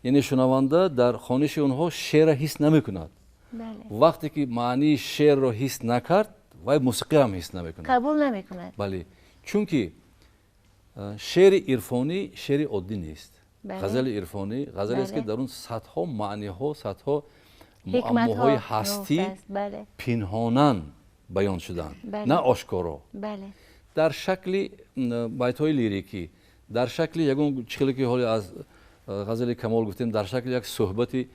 яъне шунаванда дар хониши онҳо шеърро ҳис намекунад. Вақте ки маънии шеърро ҳис накард, вай мусиқӣ ҳам ҳис намекунад, қабул намекунад. Бале, чунки шеъри ирфонӣ шеъри оддӣ нест. Ғазали ирфонӣ ғазалест, ки дар он садҳо маъниҳо, садҳо муаммоҳои ҳастӣ пинҳонан баён шуданд, на ошкоро, дар шакли байтҳои лирикӣ, дар шакли ягон чихеле ки ҳоле аз ғазали Камол гуфтем, дар шакли як суҳбати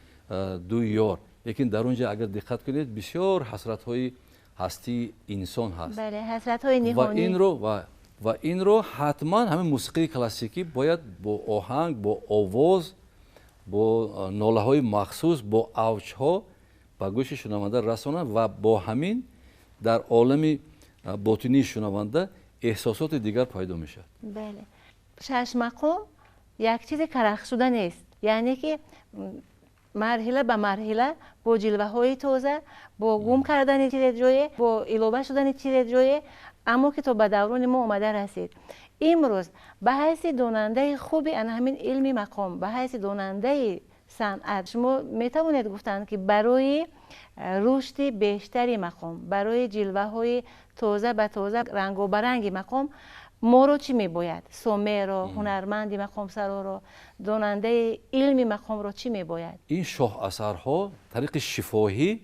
ду ёр. Лекин дар он ҷо агар диққат кунед, бисёр ҳасратҳои ҳастии инсон ҳаст. Ҳасратҳои ниҳонӣ. Ва инро ҳатман ҳамин мусиқии классикӣ бояд бо оҳанг, бо овоз, бо нолаҳои махсус, бо авҷҳо ба гӯши шунаванда расонад ва бо ҳамин дар олами ботинии шунаванда эҳсосоти дигар пайдо мешавад. Бале, шашмақом як чизи карахшуда нест, яъне ки марҳила ба марҳила бо ҷилваҳои тоза, бо гум кардани чизе ҷое, бо илова шудани чизе ҷое, аммо ки то ба даврони мо омада расид. Имрӯз ба ҳайси донандаи хуби ана ҳамин илми мақом, ба ҳайси донандаи санъат, шумо метавонед гуфтанд, ки барои рушди бештари мақом, барои ҷилваҳои тоза ба тоза, рангобаранги мақом моро чӣ мебояд? Сомеро, ҳунарманди мақомсароро, донандаи илми мақомро чӣ мебояд? Ин шоҳасарҳо тариқи шифоҳӣ,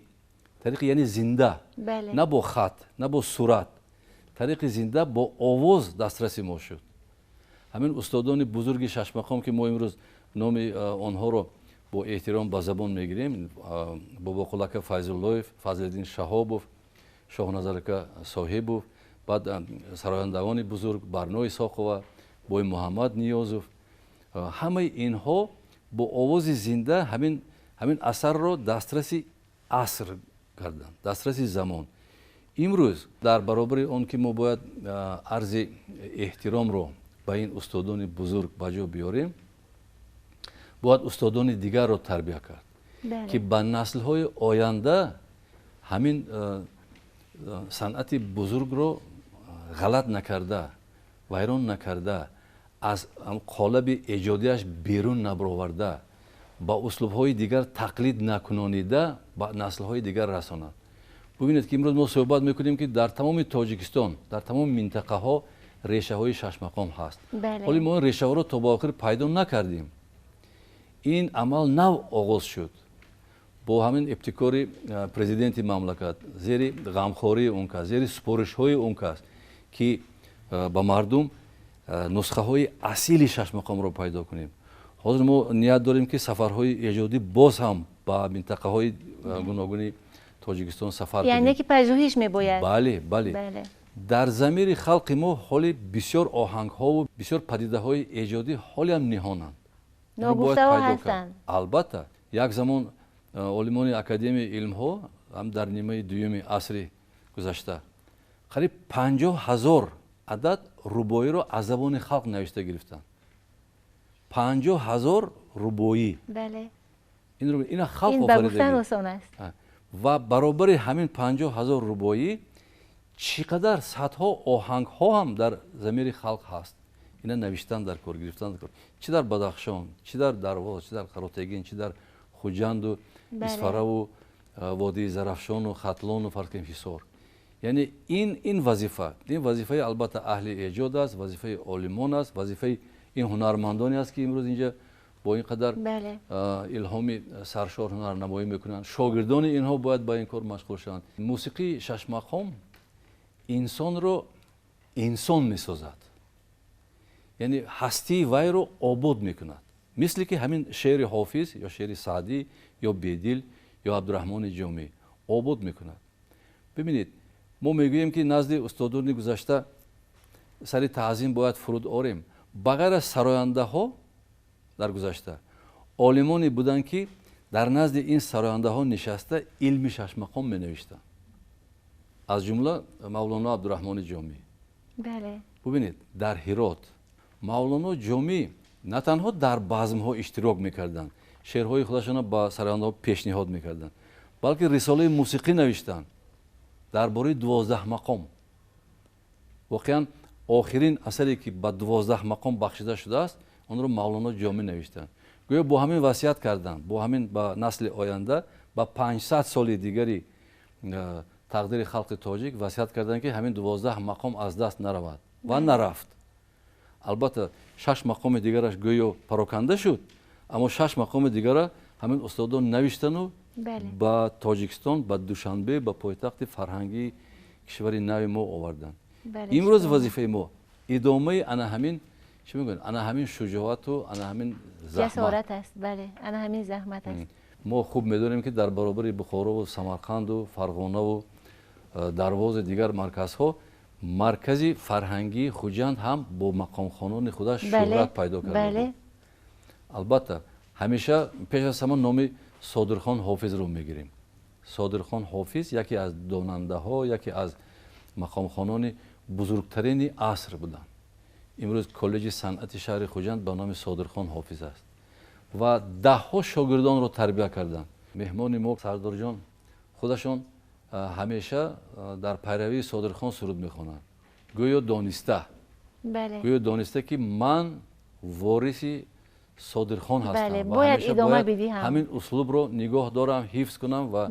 тариқи яъне зинда, на бо хат, на бо сурат, тариқи зинда бо овоз дастраси мо шуд. Ҳамин устодони бузурги шашмақом, ки мо имрӯз номи онҳоро бо эҳтиром ба забон мегирем, Бобоқулака Файзуллоев, Фазлиддин Шаҳобов, Шоҳназарака Соҳибов, баъд сарояндагони бузург Барно Исоқова, Бой Муҳаммад Ниёзов, ҳамаи инҳо бо овози зинда ҳамин асарро дастраси аср карданд, дастраси замон. Имрӯз дар баробари он ки мо бояд арзи эҳтиромро ба ин устодони бузург ба ҷо биёрем, бояд устодони дигарро тарбия кард, ки ба наслҳои оянда ҳамин санъати бузургро ғалат накарда, вайрон накарда, аз қолаби эҷодиаш берун набароварда, ба услубҳои дигар тақлид накунонида ба наслҳои дигар расонад. Бубинед, ки имрӯз мо суҳбат мекунем, ки дар тамоми Тоҷикистон, дар тамоми минтақаҳо решаҳои шашмақом ҳаст. Ҳоли мо ин решаҳоро то ба охир пайдо накардем. Ин амал нав оғоз шуд бо ҳамин ибтикори президенти мамлакат, зери ғамхории он кас, зери супоришҳои он кас, ки ба мардум нусхаҳои асили шашмақомро пайдо кунем. Ҳозир мо ният дорем, ки сафарҳои эҷодӣ боз ҳам ба минтақаҳои гуногуни Тоҷикистон сафар кунем. Яъне ки пажӯҳиш мебояд. Бале, бале. Дар замири халқи мо ҳоли бисёр оҳангҳову бисёр падидаҳои эҷодӣ ҳолиам ниҳонанд, ногуфтаҳо ҳастанд. Албатта, як замон олимони Академияи илмҳо ҳам дар нимаи дуюми асри гузашта қариб 50 000 адад рубоиро аз забони халқ навишта гирифтанд. 50 000 рубоӣ. Ина халқ Ин ба гуфтан осон аст. Ва баробари ҳамин 50 000 рубоӣ чӣ қадар садҳо оҳангҳо ҳам дар замири халқ ҳаст. Ина навиштан дар кор, гирифтан дар кор, чӣ дар Бадахшон, чӣ дар Дарвоз, чӣ дар Қаротегин, чӣ дар Хуҷанду Исфараву водии Зарафшону Хатлону, фарз кунем, Ҳисор. Яъне ин вазифа, ин вазифаи албатта аҳли эҷод аст, вазифаи олимон аст, вазифаи ин ҳунармандоне аст, ки имрӯз инҷа бо ин қадар илҳоми саршор ҳунарнамоӣ мекунанд. Шогирдони инҳо бояд ба ин кор машғул шаванд. Мусиқии шашмақом инсонро инсон месозад, яъне ҳастии вайро обод мекунад, мисле ки ҳамин шеъри Ҳофиз ё шеъри Саъдӣ ё Бедил ё Абдураҳмони Ҷомӣ обод мекунад. Бибинед, мо мегӯем, ки назди устодони гузашта сари таъзим бояд фуруд орем. Ба ғайр аз сарояндаҳо дар гузашта олимоне буданд, ки дар назди ин сарояндаҳо нишаста илми шашмақом менавиштанд. Аз ҷумла Мавлоно Абдураҳмони Ҷомӣ. Бубинед, дар Ҳирот Мавлоно Ҷомӣ на танҳо дар базмҳо иштирок мекарданд, шеърҳои худашонро ба сарояндаҳо пешниҳод мекарданд, балки рисолаи мусиқӣ навиштанд дар бораи 12 мақом. Воқеан охирин асаре ки ба 12 мақом бахшида шудааст, онро Мавлоно Ҷомӣ навиштанд. Гӯё бо ҳамин васият карданд, бо ҳамин ба насли оянда, ба 500 соли дигари тақдири халқи тоҷик васият карданд, ки ҳамин 12 мақом аз даст наравад ва нарафт. Албатта, 6 мақоми дигараш гӯё пароканда шуд, аммо 6 мақоми дигара ҳамин устодон навиштану ба Тоҷикистон, ба Душанбе, ба пойтахти фарҳангии кишвари нави мо оварданд. Имрӯз вазифаи мо идомаи ана ҳамин, чӣ мегӯянд, ана ҳамин шуҷоату ана ҳамин заҳмат. Ҷасорат аст, бале, ана ҳамин заҳмат аст. Мо хуб медонем, ки дар баробари Бухорову Самарқанду Фарғонаву Дарвози дигар марказҳо, маркази фарҳангии Хуҷанд ҳам бо мақомхонони худаш шӯҳрат пайдо карда буд. Албатта, ҳамеша пеш аз ҳама номи Содирхон Ҳофизро мегирем. Содирхон Ҳофиз яке аз донандаҳо, яке аз мақомхонони бузургтарини аср буданд. Имрӯз коллеҷи санъати шаҳри Хуҷанд ба номи Содирхон Ҳофиз аст ва даҳҳо шогирдонро тарбия карданд. Меҳмони мо Сардорҷон худашон ҳамеша дар пайравии Содирхон суруд мехонанд. Гӯё дониста, гӯё дониста, ки ман вориси Содирхон ҳастам ва ҳамеша бояд ҳамин услубро нигоҳ дорам, ҳифз кунам ва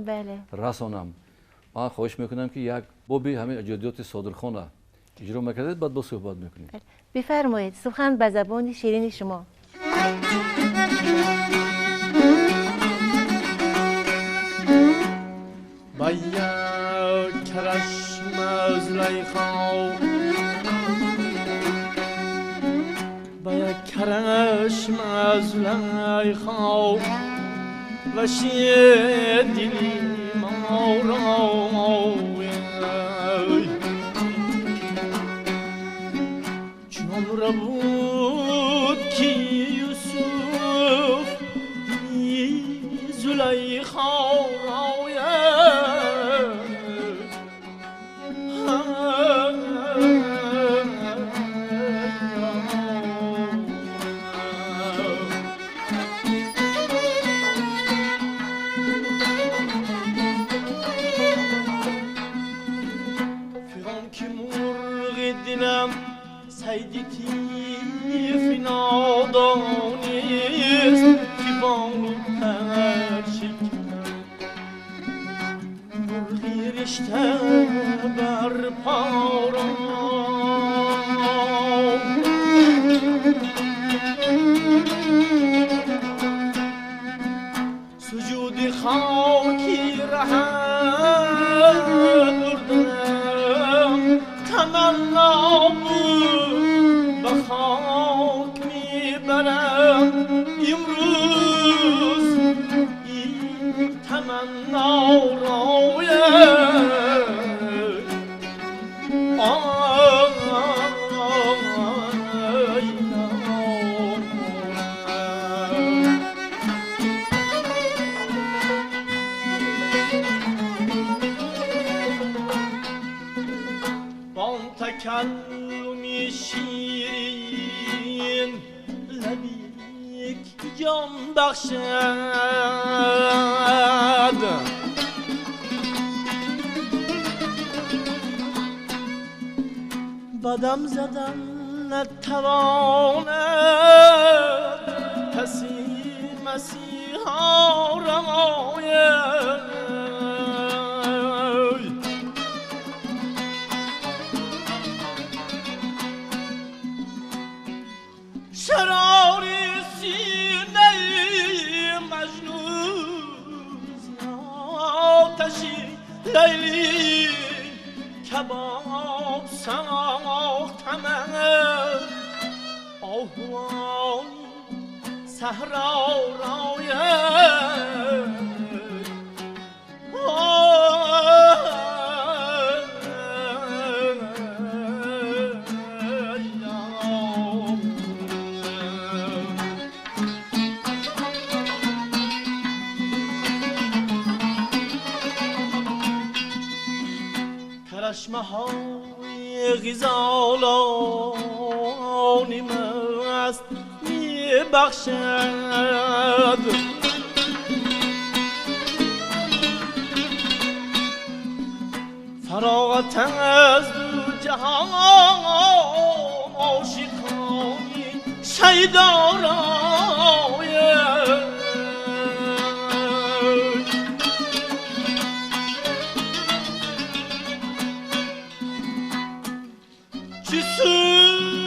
расонам. Ман хоҳиш мекунам, ки як боби ҳамин эҷодиёти Содирхона иҷро мекардед, баъд бо суҳбат мекунем. Бифармоед, сухан ба забони ширини шумо. با یک کرشم زلیخا، با یک کرشم زلیخا و دلی ما را چون بود که یوسف زلیخا را. سیدی تیف نادانیست که بالو پر شکن مرغی رشته بر پارا. سجود خاکی رهد بردم تمنا بود به خاک میبرم امروز این تمنا را. تکلمی شیرین لبیک جان بخشد، بدم زدن نتواند کسی مسیحا رماید. شرار سینه مجنون آتشی لیلی کباب ساختم، آهوان صحرا رای. چشمهای غزالان مست میبخشد. فراغت از دو جهان عاشقانی شیدا رایه. چه سود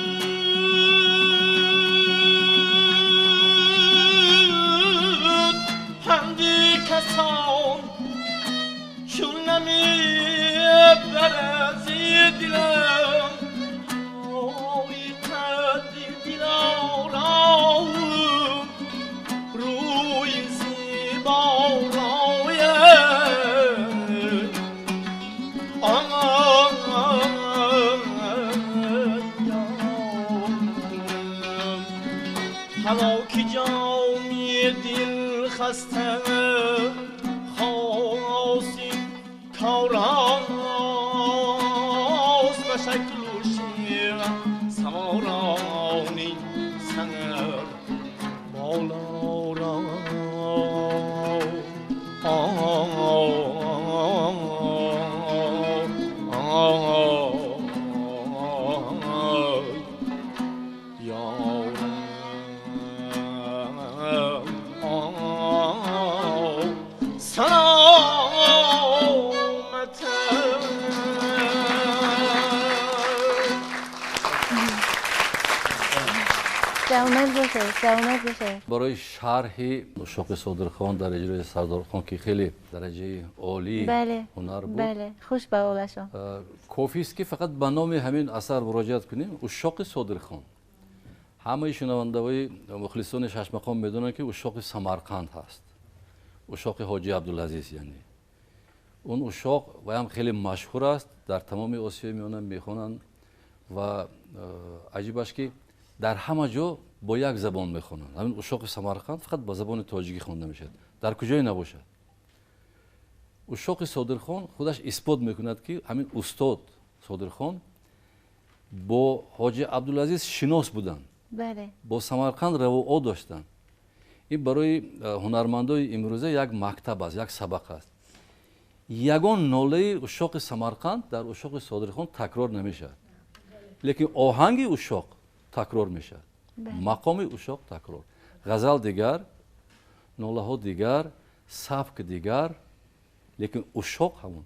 پندی کسان چون نمی برزی دلم آی قد دلارام روی زیبا رایه. حالا که جامی دل خسته خاصی کاراست به شکل و شیوه سوارانی سر بالا را. Барои шарҳи Ушоқи Содирхон дар иҷрои Сардорхон, ки хеле дараҷаи олии ҳунар буд, хуш ба ҳолашон, кофист ки фақат ба номи ҳамин асар муроҷиат кунем. Ушоқи Содирхон, ҳамаи шунавандаҳои мухлисони шашмақом медонанд, ки Ушоқи Самарқанд ҳаст, Ушоқи Ҳоҷи Абдулазиз, яъне он ушоқ ваям хеле машҳур аст, дар тамоми Осиёи Миёна мехонанд ва аҷибаш ки дар ҳама ҷо бо як забон мехонанд. Ҳамин Ушоқи Самарқанд фақат ба забони тоҷикӣ хонда мешавад, дар куҷое набошад. Ушоқи Содирхон худаш исбот мекунад, ки ҳамин устод Содирхон бо Ҳоҷи Абдулазиз шинос буданд, бо Самарқанд равоъо доштанд. Ин барои ҳунармандои имрӯза як мактаб аст, як сабақ аст. Ягон нолаи Ушоқи Самарқанд дар Ушоқи Содирхон такрор намешавад, лекин оҳанги ушоқ такрор мешавад, мақоми ушоқ такрор, ғазал дигар, нолаҳо дигар, сабк дигар, лекин ушоқ ҳамон.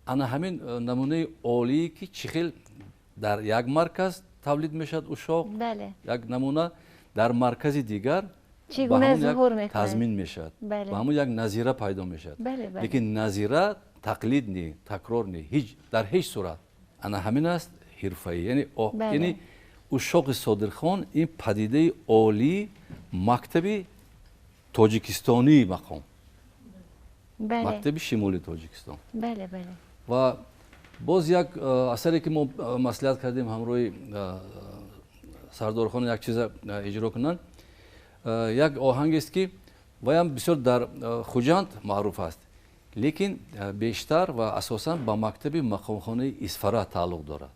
Ана ҳамин намунаи олие, ки чӣ хел дар як марказ тавлид мешавад ушоқ, як намуна дар маркази дигар тазмин мешавад, ба ҳамон як назира пайдо мешавад, лекин назира тақлид не, такрор не, дар ҳеҷ сурат. Ана ҳамин аст ҳирфаӣ, яъне Ушоқи Содирхон ин падидаи олии мактаби тоҷикистонии мақом, мактаби шимоли Тоҷикистон. Ва боз як асаре, ки мо маслиҳат кардем ҳамроҳи Сардорхон як чиза иҷро кунанд, як оҳангест, ки ваям бисёр дар Хуҷанд маъруф аст, лекин бештар ва асосан ба мактаби мақомхонаи Исфара тааллуқ дорад.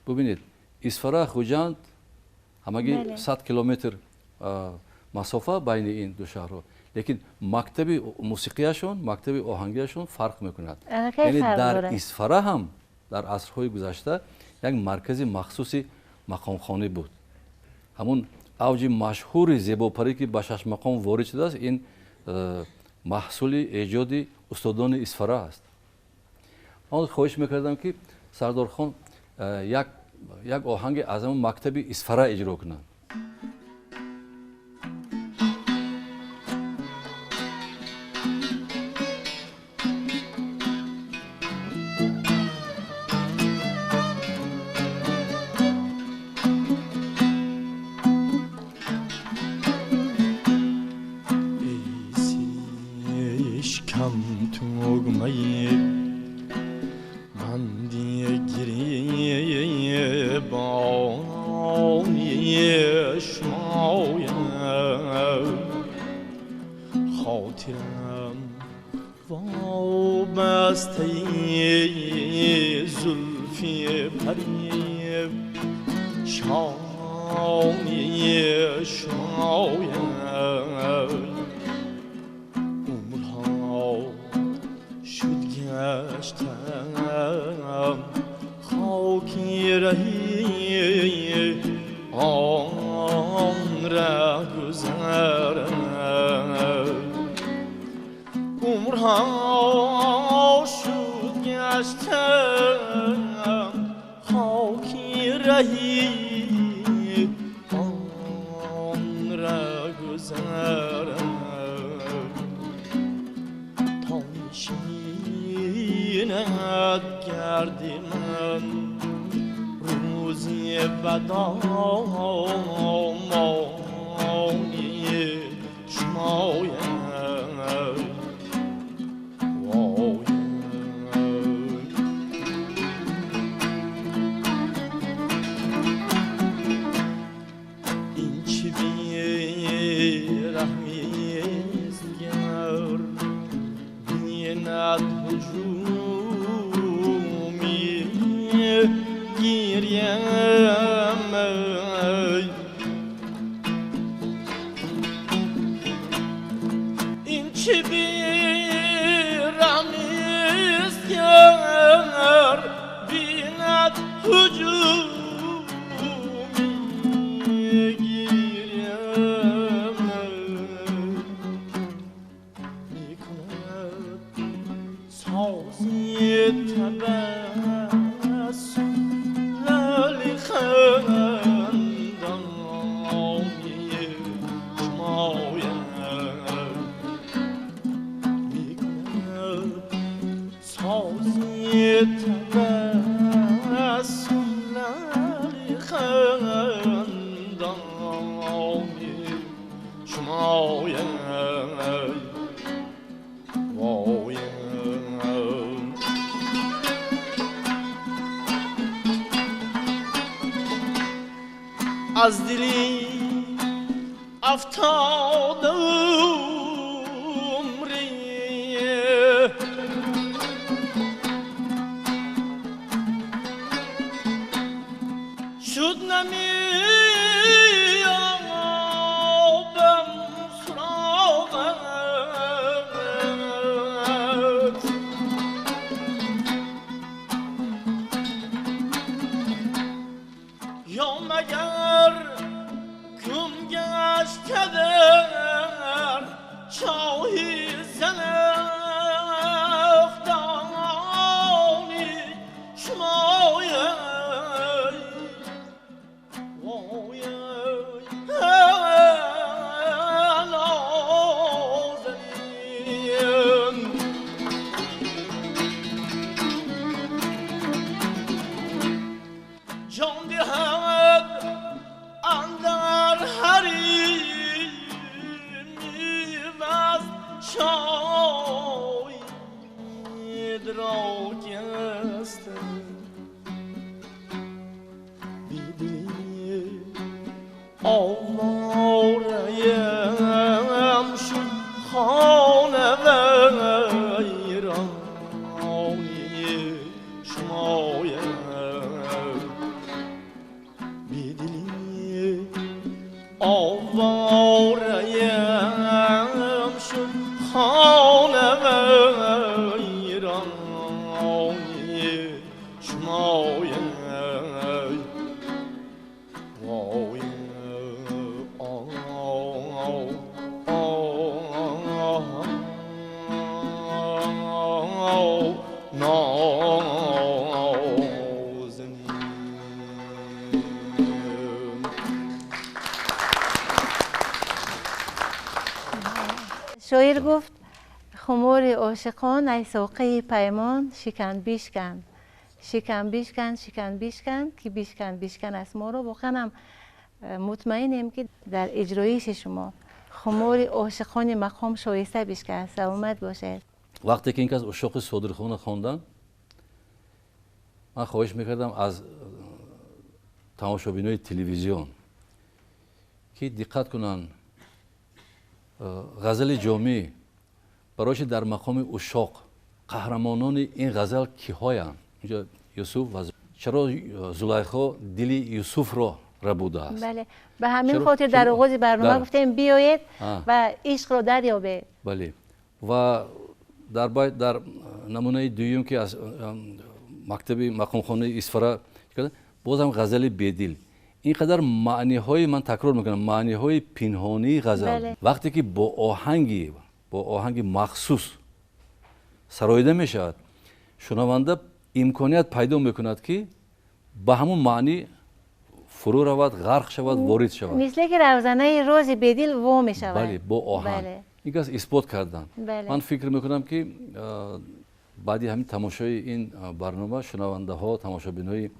Бубинед, Исфара, Хуҷанд ҳамагӣ 100 километр масофа байни ин ду шаҳрҳо, лекин мактаби мусиқияшон, мактаби оҳангияшон фарқ мекунад. Яъне дар Исфара ҳам дар асрҳои гузашта як маркази махсуси мақомхонӣ буд. Ҳамун авҷи машҳури зебопарӣ, ки ба шашмақом ворид шудааст, ин маҳсули эҷоди устодони Исфара аст. Ман хоҳиш мекардам, ки Сардорхон як оҳанги аз ҳамон мактаби Исфара иҷро кунанд. خاطرم وابسته زلفی پری شانی شمایم عمرها شد گشتم خاکی رهی آن را گذرم عمرها شد گشتم خاکی رهی آن را گذرم تا نشیند گرد من روزی بدامانی شمایم این چه بی‌رحمیست گر بیند هجومی گیریم این چه بی‌رحمیست گر بیند هجومی گیریم میکند سازی تبسم لال خندانی شمایم میکند سازی تبسم لال خندانی شمایم وایم از دلی افتاده عمری شد نمی‌یابم سراغت یا مگر گم گشته در چاهی زنخدانی شمایم وای نازنین جان دهد اندر حریمی وز شاید را گست بیدلی آواره‌ام شد خانه ویرانی شمایم بیدلی آواره‌ام شد خانه ویرانی شمایم وای نازنین. شاعر گفت خمار عاشقان ای ساقی پیمان شکن بیشکن شکن بیشکن شکن بیشکن که بیشکن بیشکن است. ما رو واقعا هم مطمئنیم که در اجرایش شما خمار عاشقان مقام شایسته بیشکن. سلامت باشید. وقتی که این از عشاق صادرخانه خواندن، من خواهش میکردم از تماشابینای تلویزیون که دقت کنن غزل جامی Барои чи дар мақоми ушоқ қаҳрамонони ин ғазал киҳоянд? Инҷо Юсуф ва чаро Зулайхо дили Юсуфро рабудааст? Бале, ба ҳамин хотир дар оғози барнома гуфтем биёед ва ишқро дарёбед. Бале, ва дар намунаи дуюм ки аз мактаби мақомхонаи Исфара бозам ғазали Бедил. Ин қадар маъниҳои, ман такрор мекунам, маъниҳои пинҳонии ғазал вақте ки бо оҳанги махсус сароида мешавад, шунаванда имконият пайдо мекунад ки ба ҳамон маънӣ фурӯ равад, ғарқ шавад, ворид шавад. Мисле ки равзанаи рози Бедил во мешавад. Бале, бо оҳанг. Ин кас исбот кардан. Ман фикр мекунам ки баъди ҳамин тамошои ин барнома шунавандаҳо, тамошобинои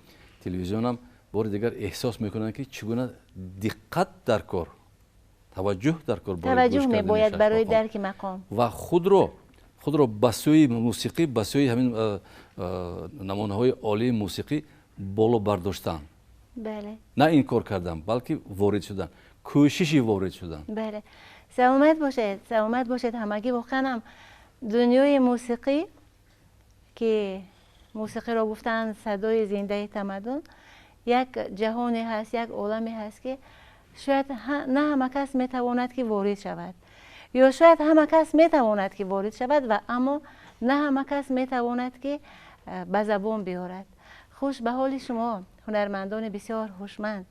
телевизионам бори дигар эҳсос мекунанд ки чӣ гуна диққат дар кор, таваҷҷӯҳ дар кор, таваҷҷӯҳ мебояд барои дарки мақом ва худро ба сӯи мусиқӣ, ба сӯи ҳамин намунаҳои олии мусиқӣ боло бардоштан. Бале. На инкор кардан, балки ворид шудан, кӯшиши ворид шудан. Бале. Саломат бошед, саломат бошед ҳамагӣ. Воқеан ҳам дунёи мусиқӣ ки мусиқиро гуфтанд садои зиндаи тамаддун, як ҷаҳоне ҳаст, як оламе ҳаст ки шояд на ҳама кас метавонад ки ворид шавад, ё шояд ҳама кас метавонад ки ворид шавад ва аммо на ҳама кас метавонад ки ба забон биёрад. Хуш ба ҳоли шумо, ҳунармандони бисёр ҳушманд,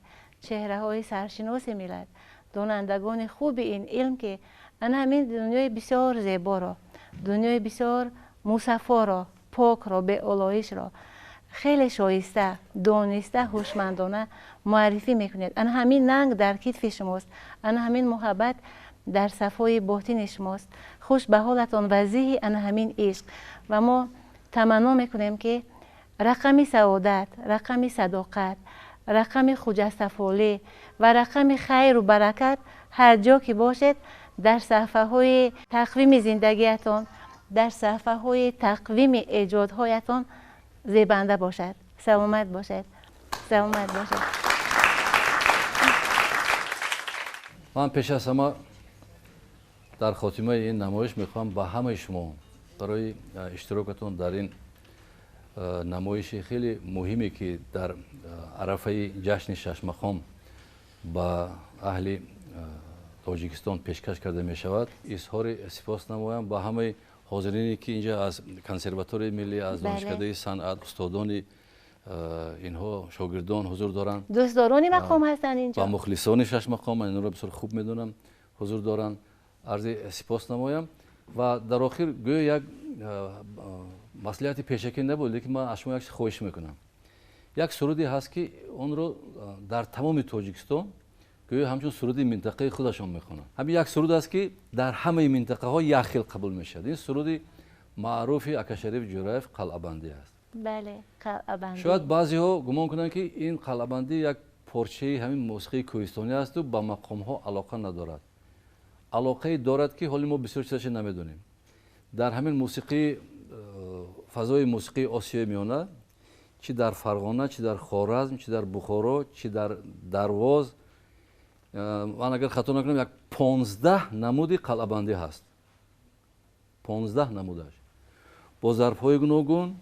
чеҳраҳои саршиноси миллат, донандагони хуби ин илм ки ана ҳамин дунёи бисёр зеборо, дунёи бисёр мусаффоро, покро, беолоишро хеле шоиста, дониста, ҳушмандона муаррифӣ мекунед. Ана ҳамин нанг дар китфи шумост, ана ҳамин муҳаббат дар сафои ботини шумост. Хуш ба ҳолатон ва зиҳи ана ҳамин ишқ. Ва мо таманно мекунем ки рақами саодат, рақами садоқат, рақами хуҷастафолӣ ва рақами хайру баракат ҳар ҷо ки бошед дар саҳфаҳои тақвими зиндагиятон, дар саҳфаҳои тақвими эҷодҳоятон зебанда бошад. Саломат бошед, саломат бошед. Ман пеш аз ҳама дар хотимаи ин намоиш мехоҳам ба ҳамаи шумо барои иштирокатон дар ин намоиши хеле муҳиме ки дар арафаи ҷашни шашмақом ба аҳли Тоҷикистон пешкаш карда мешавад, изҳори сипос намоям ба ҳамаи ҳозирине ки инҷа аз консерваторияи миллӣ, аз донишкадаи санъат, устодони инҳо, шогирдон ҳузур доранд, дӯстдорони мақом ҳастанд инҷо ва мухлисони шашмақом, ман инро бисёр хуб медонам, ҳузур доранд. Арзи сипос намоям ва дар охир гӯё як маслиҳати пешакӣ набуд, лекин ман аз шумо як чиз хоҳиш мекунам. Як суруде ҳаст ки онро дар тамоми Тоҷикистон гӯё ҳамчун суруди минтақаи худашон мехонанд. Ҳамин як суруд аст ки дар ҳамаи минтақаҳо як хел қабул мешавад. Ин суруди маъруфи Акашариф Ҷӯраев Қалъабандӣ аст. Бале, Қалъабандӣ. Шояд баъзеҳо гумон кунанд ки ин Қалъабандӣ як порчаи ҳамин мусиқии кӯҳистонӣ асту ба мақомҳо алоқа надорад. Алоқае дорад ки ҳоли мо бисёр чизашро намедонем. Дар ҳамин мусиқии фазои мусиқии Осиёи Миёна, чи дар Фарғона, чи дар Хоразм, чи дар Бухоро, чи дар Дарвоз, ман агар хато накунам, як 15 намуди қалъабандӣ ҳаст. 15 намудаш бо зарфҳои гуногун,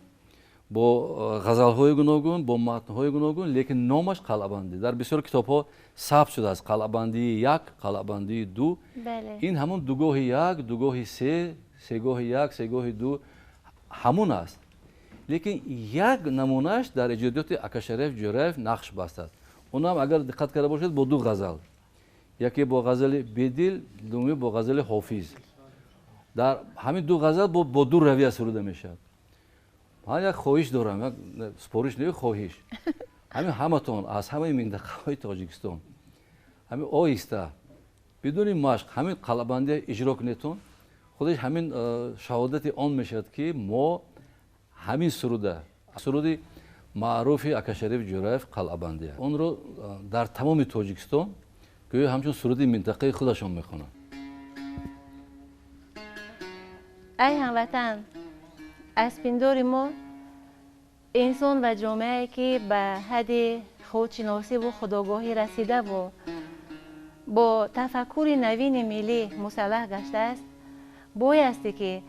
бо ғазалҳои гуногун, бо матнҳои гуногун, лекин номаш қалъабандӣ. Дар бисёр китобҳо сабт шудааст қалъабандии 1, қалъабандии 2. Ин ҳамон дугоҳи 1, дугоҳи 3, сегоҳи 1, сегоҳи 2 ҳамон аст. Лекин як намунааш дар эҷодиёти Акашариф Ҷӯраев нақш бастааст. Онам агар диққат карда бошед бо ду ғазал, яке бо ғазали Бедил, дуюми бо ғазали Ҳофиз. Дар ҳамин ду ғазал бо ду равия суруда мешавад. Ман як хоҳиш дорам, як супориш не, хоҳиш. Ҳамин ҳаматон аз ҳамаи минтақаҳои Тоҷикистон ҳамин оҳиста бидуни машқ ҳамин қалъабандия иҷро кунедтон, худаш ҳамин шаҳодати он мешавад ки мо ҳамин суруда, суруди маъруфи Акашариф Ҷӯраев Қалъабандӣ, онро дар тамоми Тоҷикистон гӯё ҳамчун суруди минтақаи худашон мехонанд. Ай ҳамватан, аз пиндори мо инсон ва ҷомеае ки ба ҳадди худшиносиву худогоҳӣ расидаву бо тафаккури навини миллӣ мусаллаҳ гаштааст, Боясте ки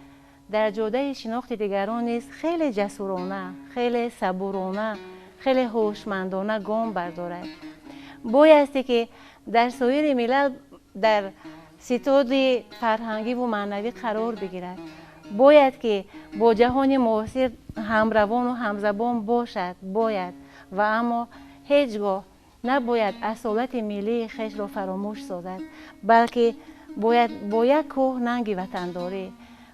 дар ҷодаи шинохти дигарон низ хеле ҷасурона, хеле сабурона, хеле ҳушмандона гом бардорад. Боясте ки дар соири миллал дар ситоди фарҳангиву маънавӣ қарор бигирад. Бояд ки бо ҷаҳони муосир ҳамравону ҳамзабон бошад, бояд ва аммо ҳеҷ гоҳ набояд асолати миллии хешро фаромӯш созад, балки бояд бо як кӯҳ нанги ватандорӣ,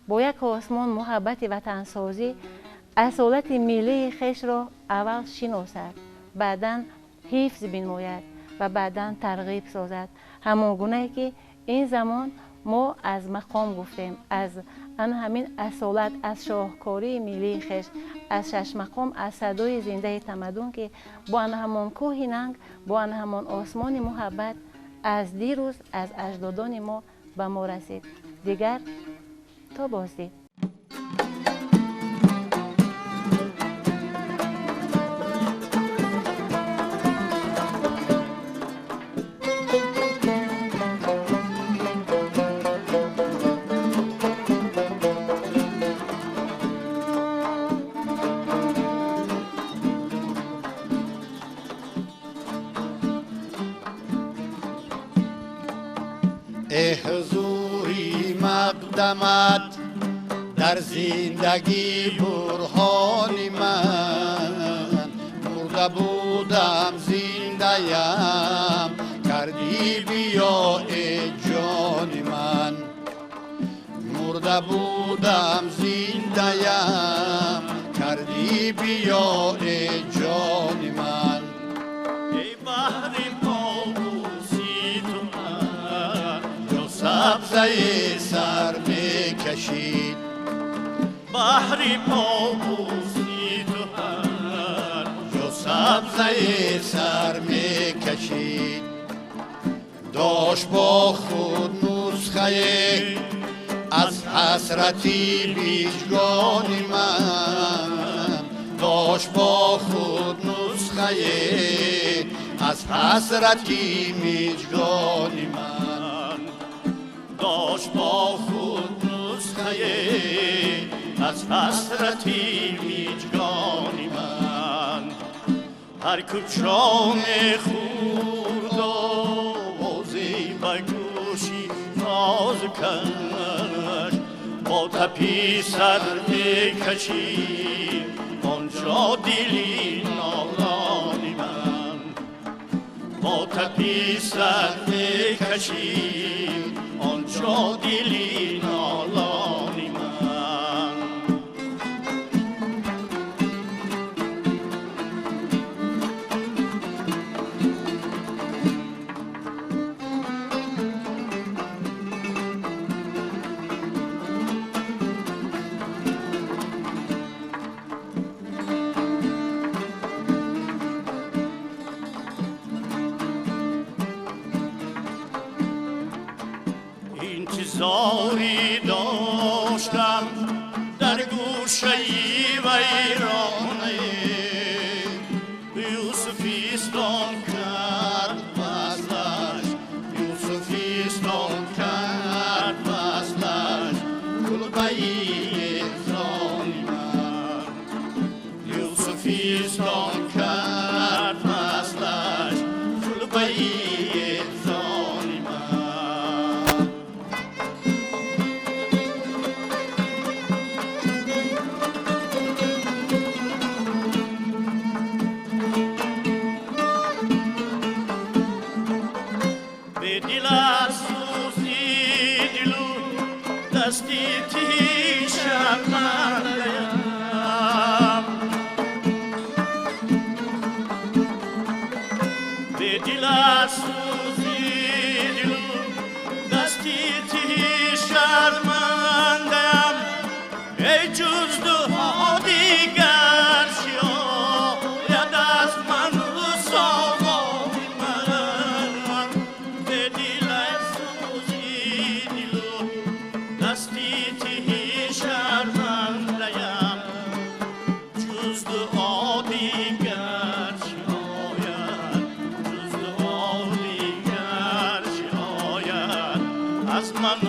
бо як осмон муҳаббати ватансозӣ асолати миллии хешро аввал шиносад, баъдан ҳифз бинмояд ва баъдан тарғиб созад. Ҳамон гунае ки ин замон мо аз мақом гуфтем, аз ан ҳамин асолат, аз шоҳкории миллии хеш, аз шашмақом, аз садои зиндаи тамаддун, ки бо ан ҳамон кӯҳи нанг, бо ан ҳамон осмони муҳаббат аз дирӯз аз аҷдодони мо ба мо расид. Дигар то боздид. حضوری مقدمت در زندگی برهان من، مرده بودم زنده‌ام کردی بیا ای جان من، مرده بودم زنده‌ام کردی بیا ای جان من. ای بحر پابوسی تو من سبزه سر میکشید، بحر پابوسی تو هر جو سبزه سر میکشید. داشت با خود نسخه از حسرتی بیجگان من، داشت با خود نسخه از حسرتی میجگان من، داشت با خود نسخه از حسرتی میجگان من. هر کوچان خورد آوازی به گوشی ناز کش، با تپی سر میکشی آنجا دلی نالانی من، با تپی سر میکشی آنجا دلی نالانی من. انتظاری داشتم در گوشه ویرانه، یوسفیستان کرد وصلش، یوسفیستان کرد وصلش کلبه احزان من، یوسفیستان کرد وصلش کلبه احزان من. دستی تهی شرمنده‌ام، به دل سوزی دل دستی تهی شرمنده‌ام، ای جز دعا دیگر شاید از من سامان من. به دل سوزی دل دستی تهی شرمنده‌ام، جز دعا دیگر شاید، جز دعا دیگر شاید از من.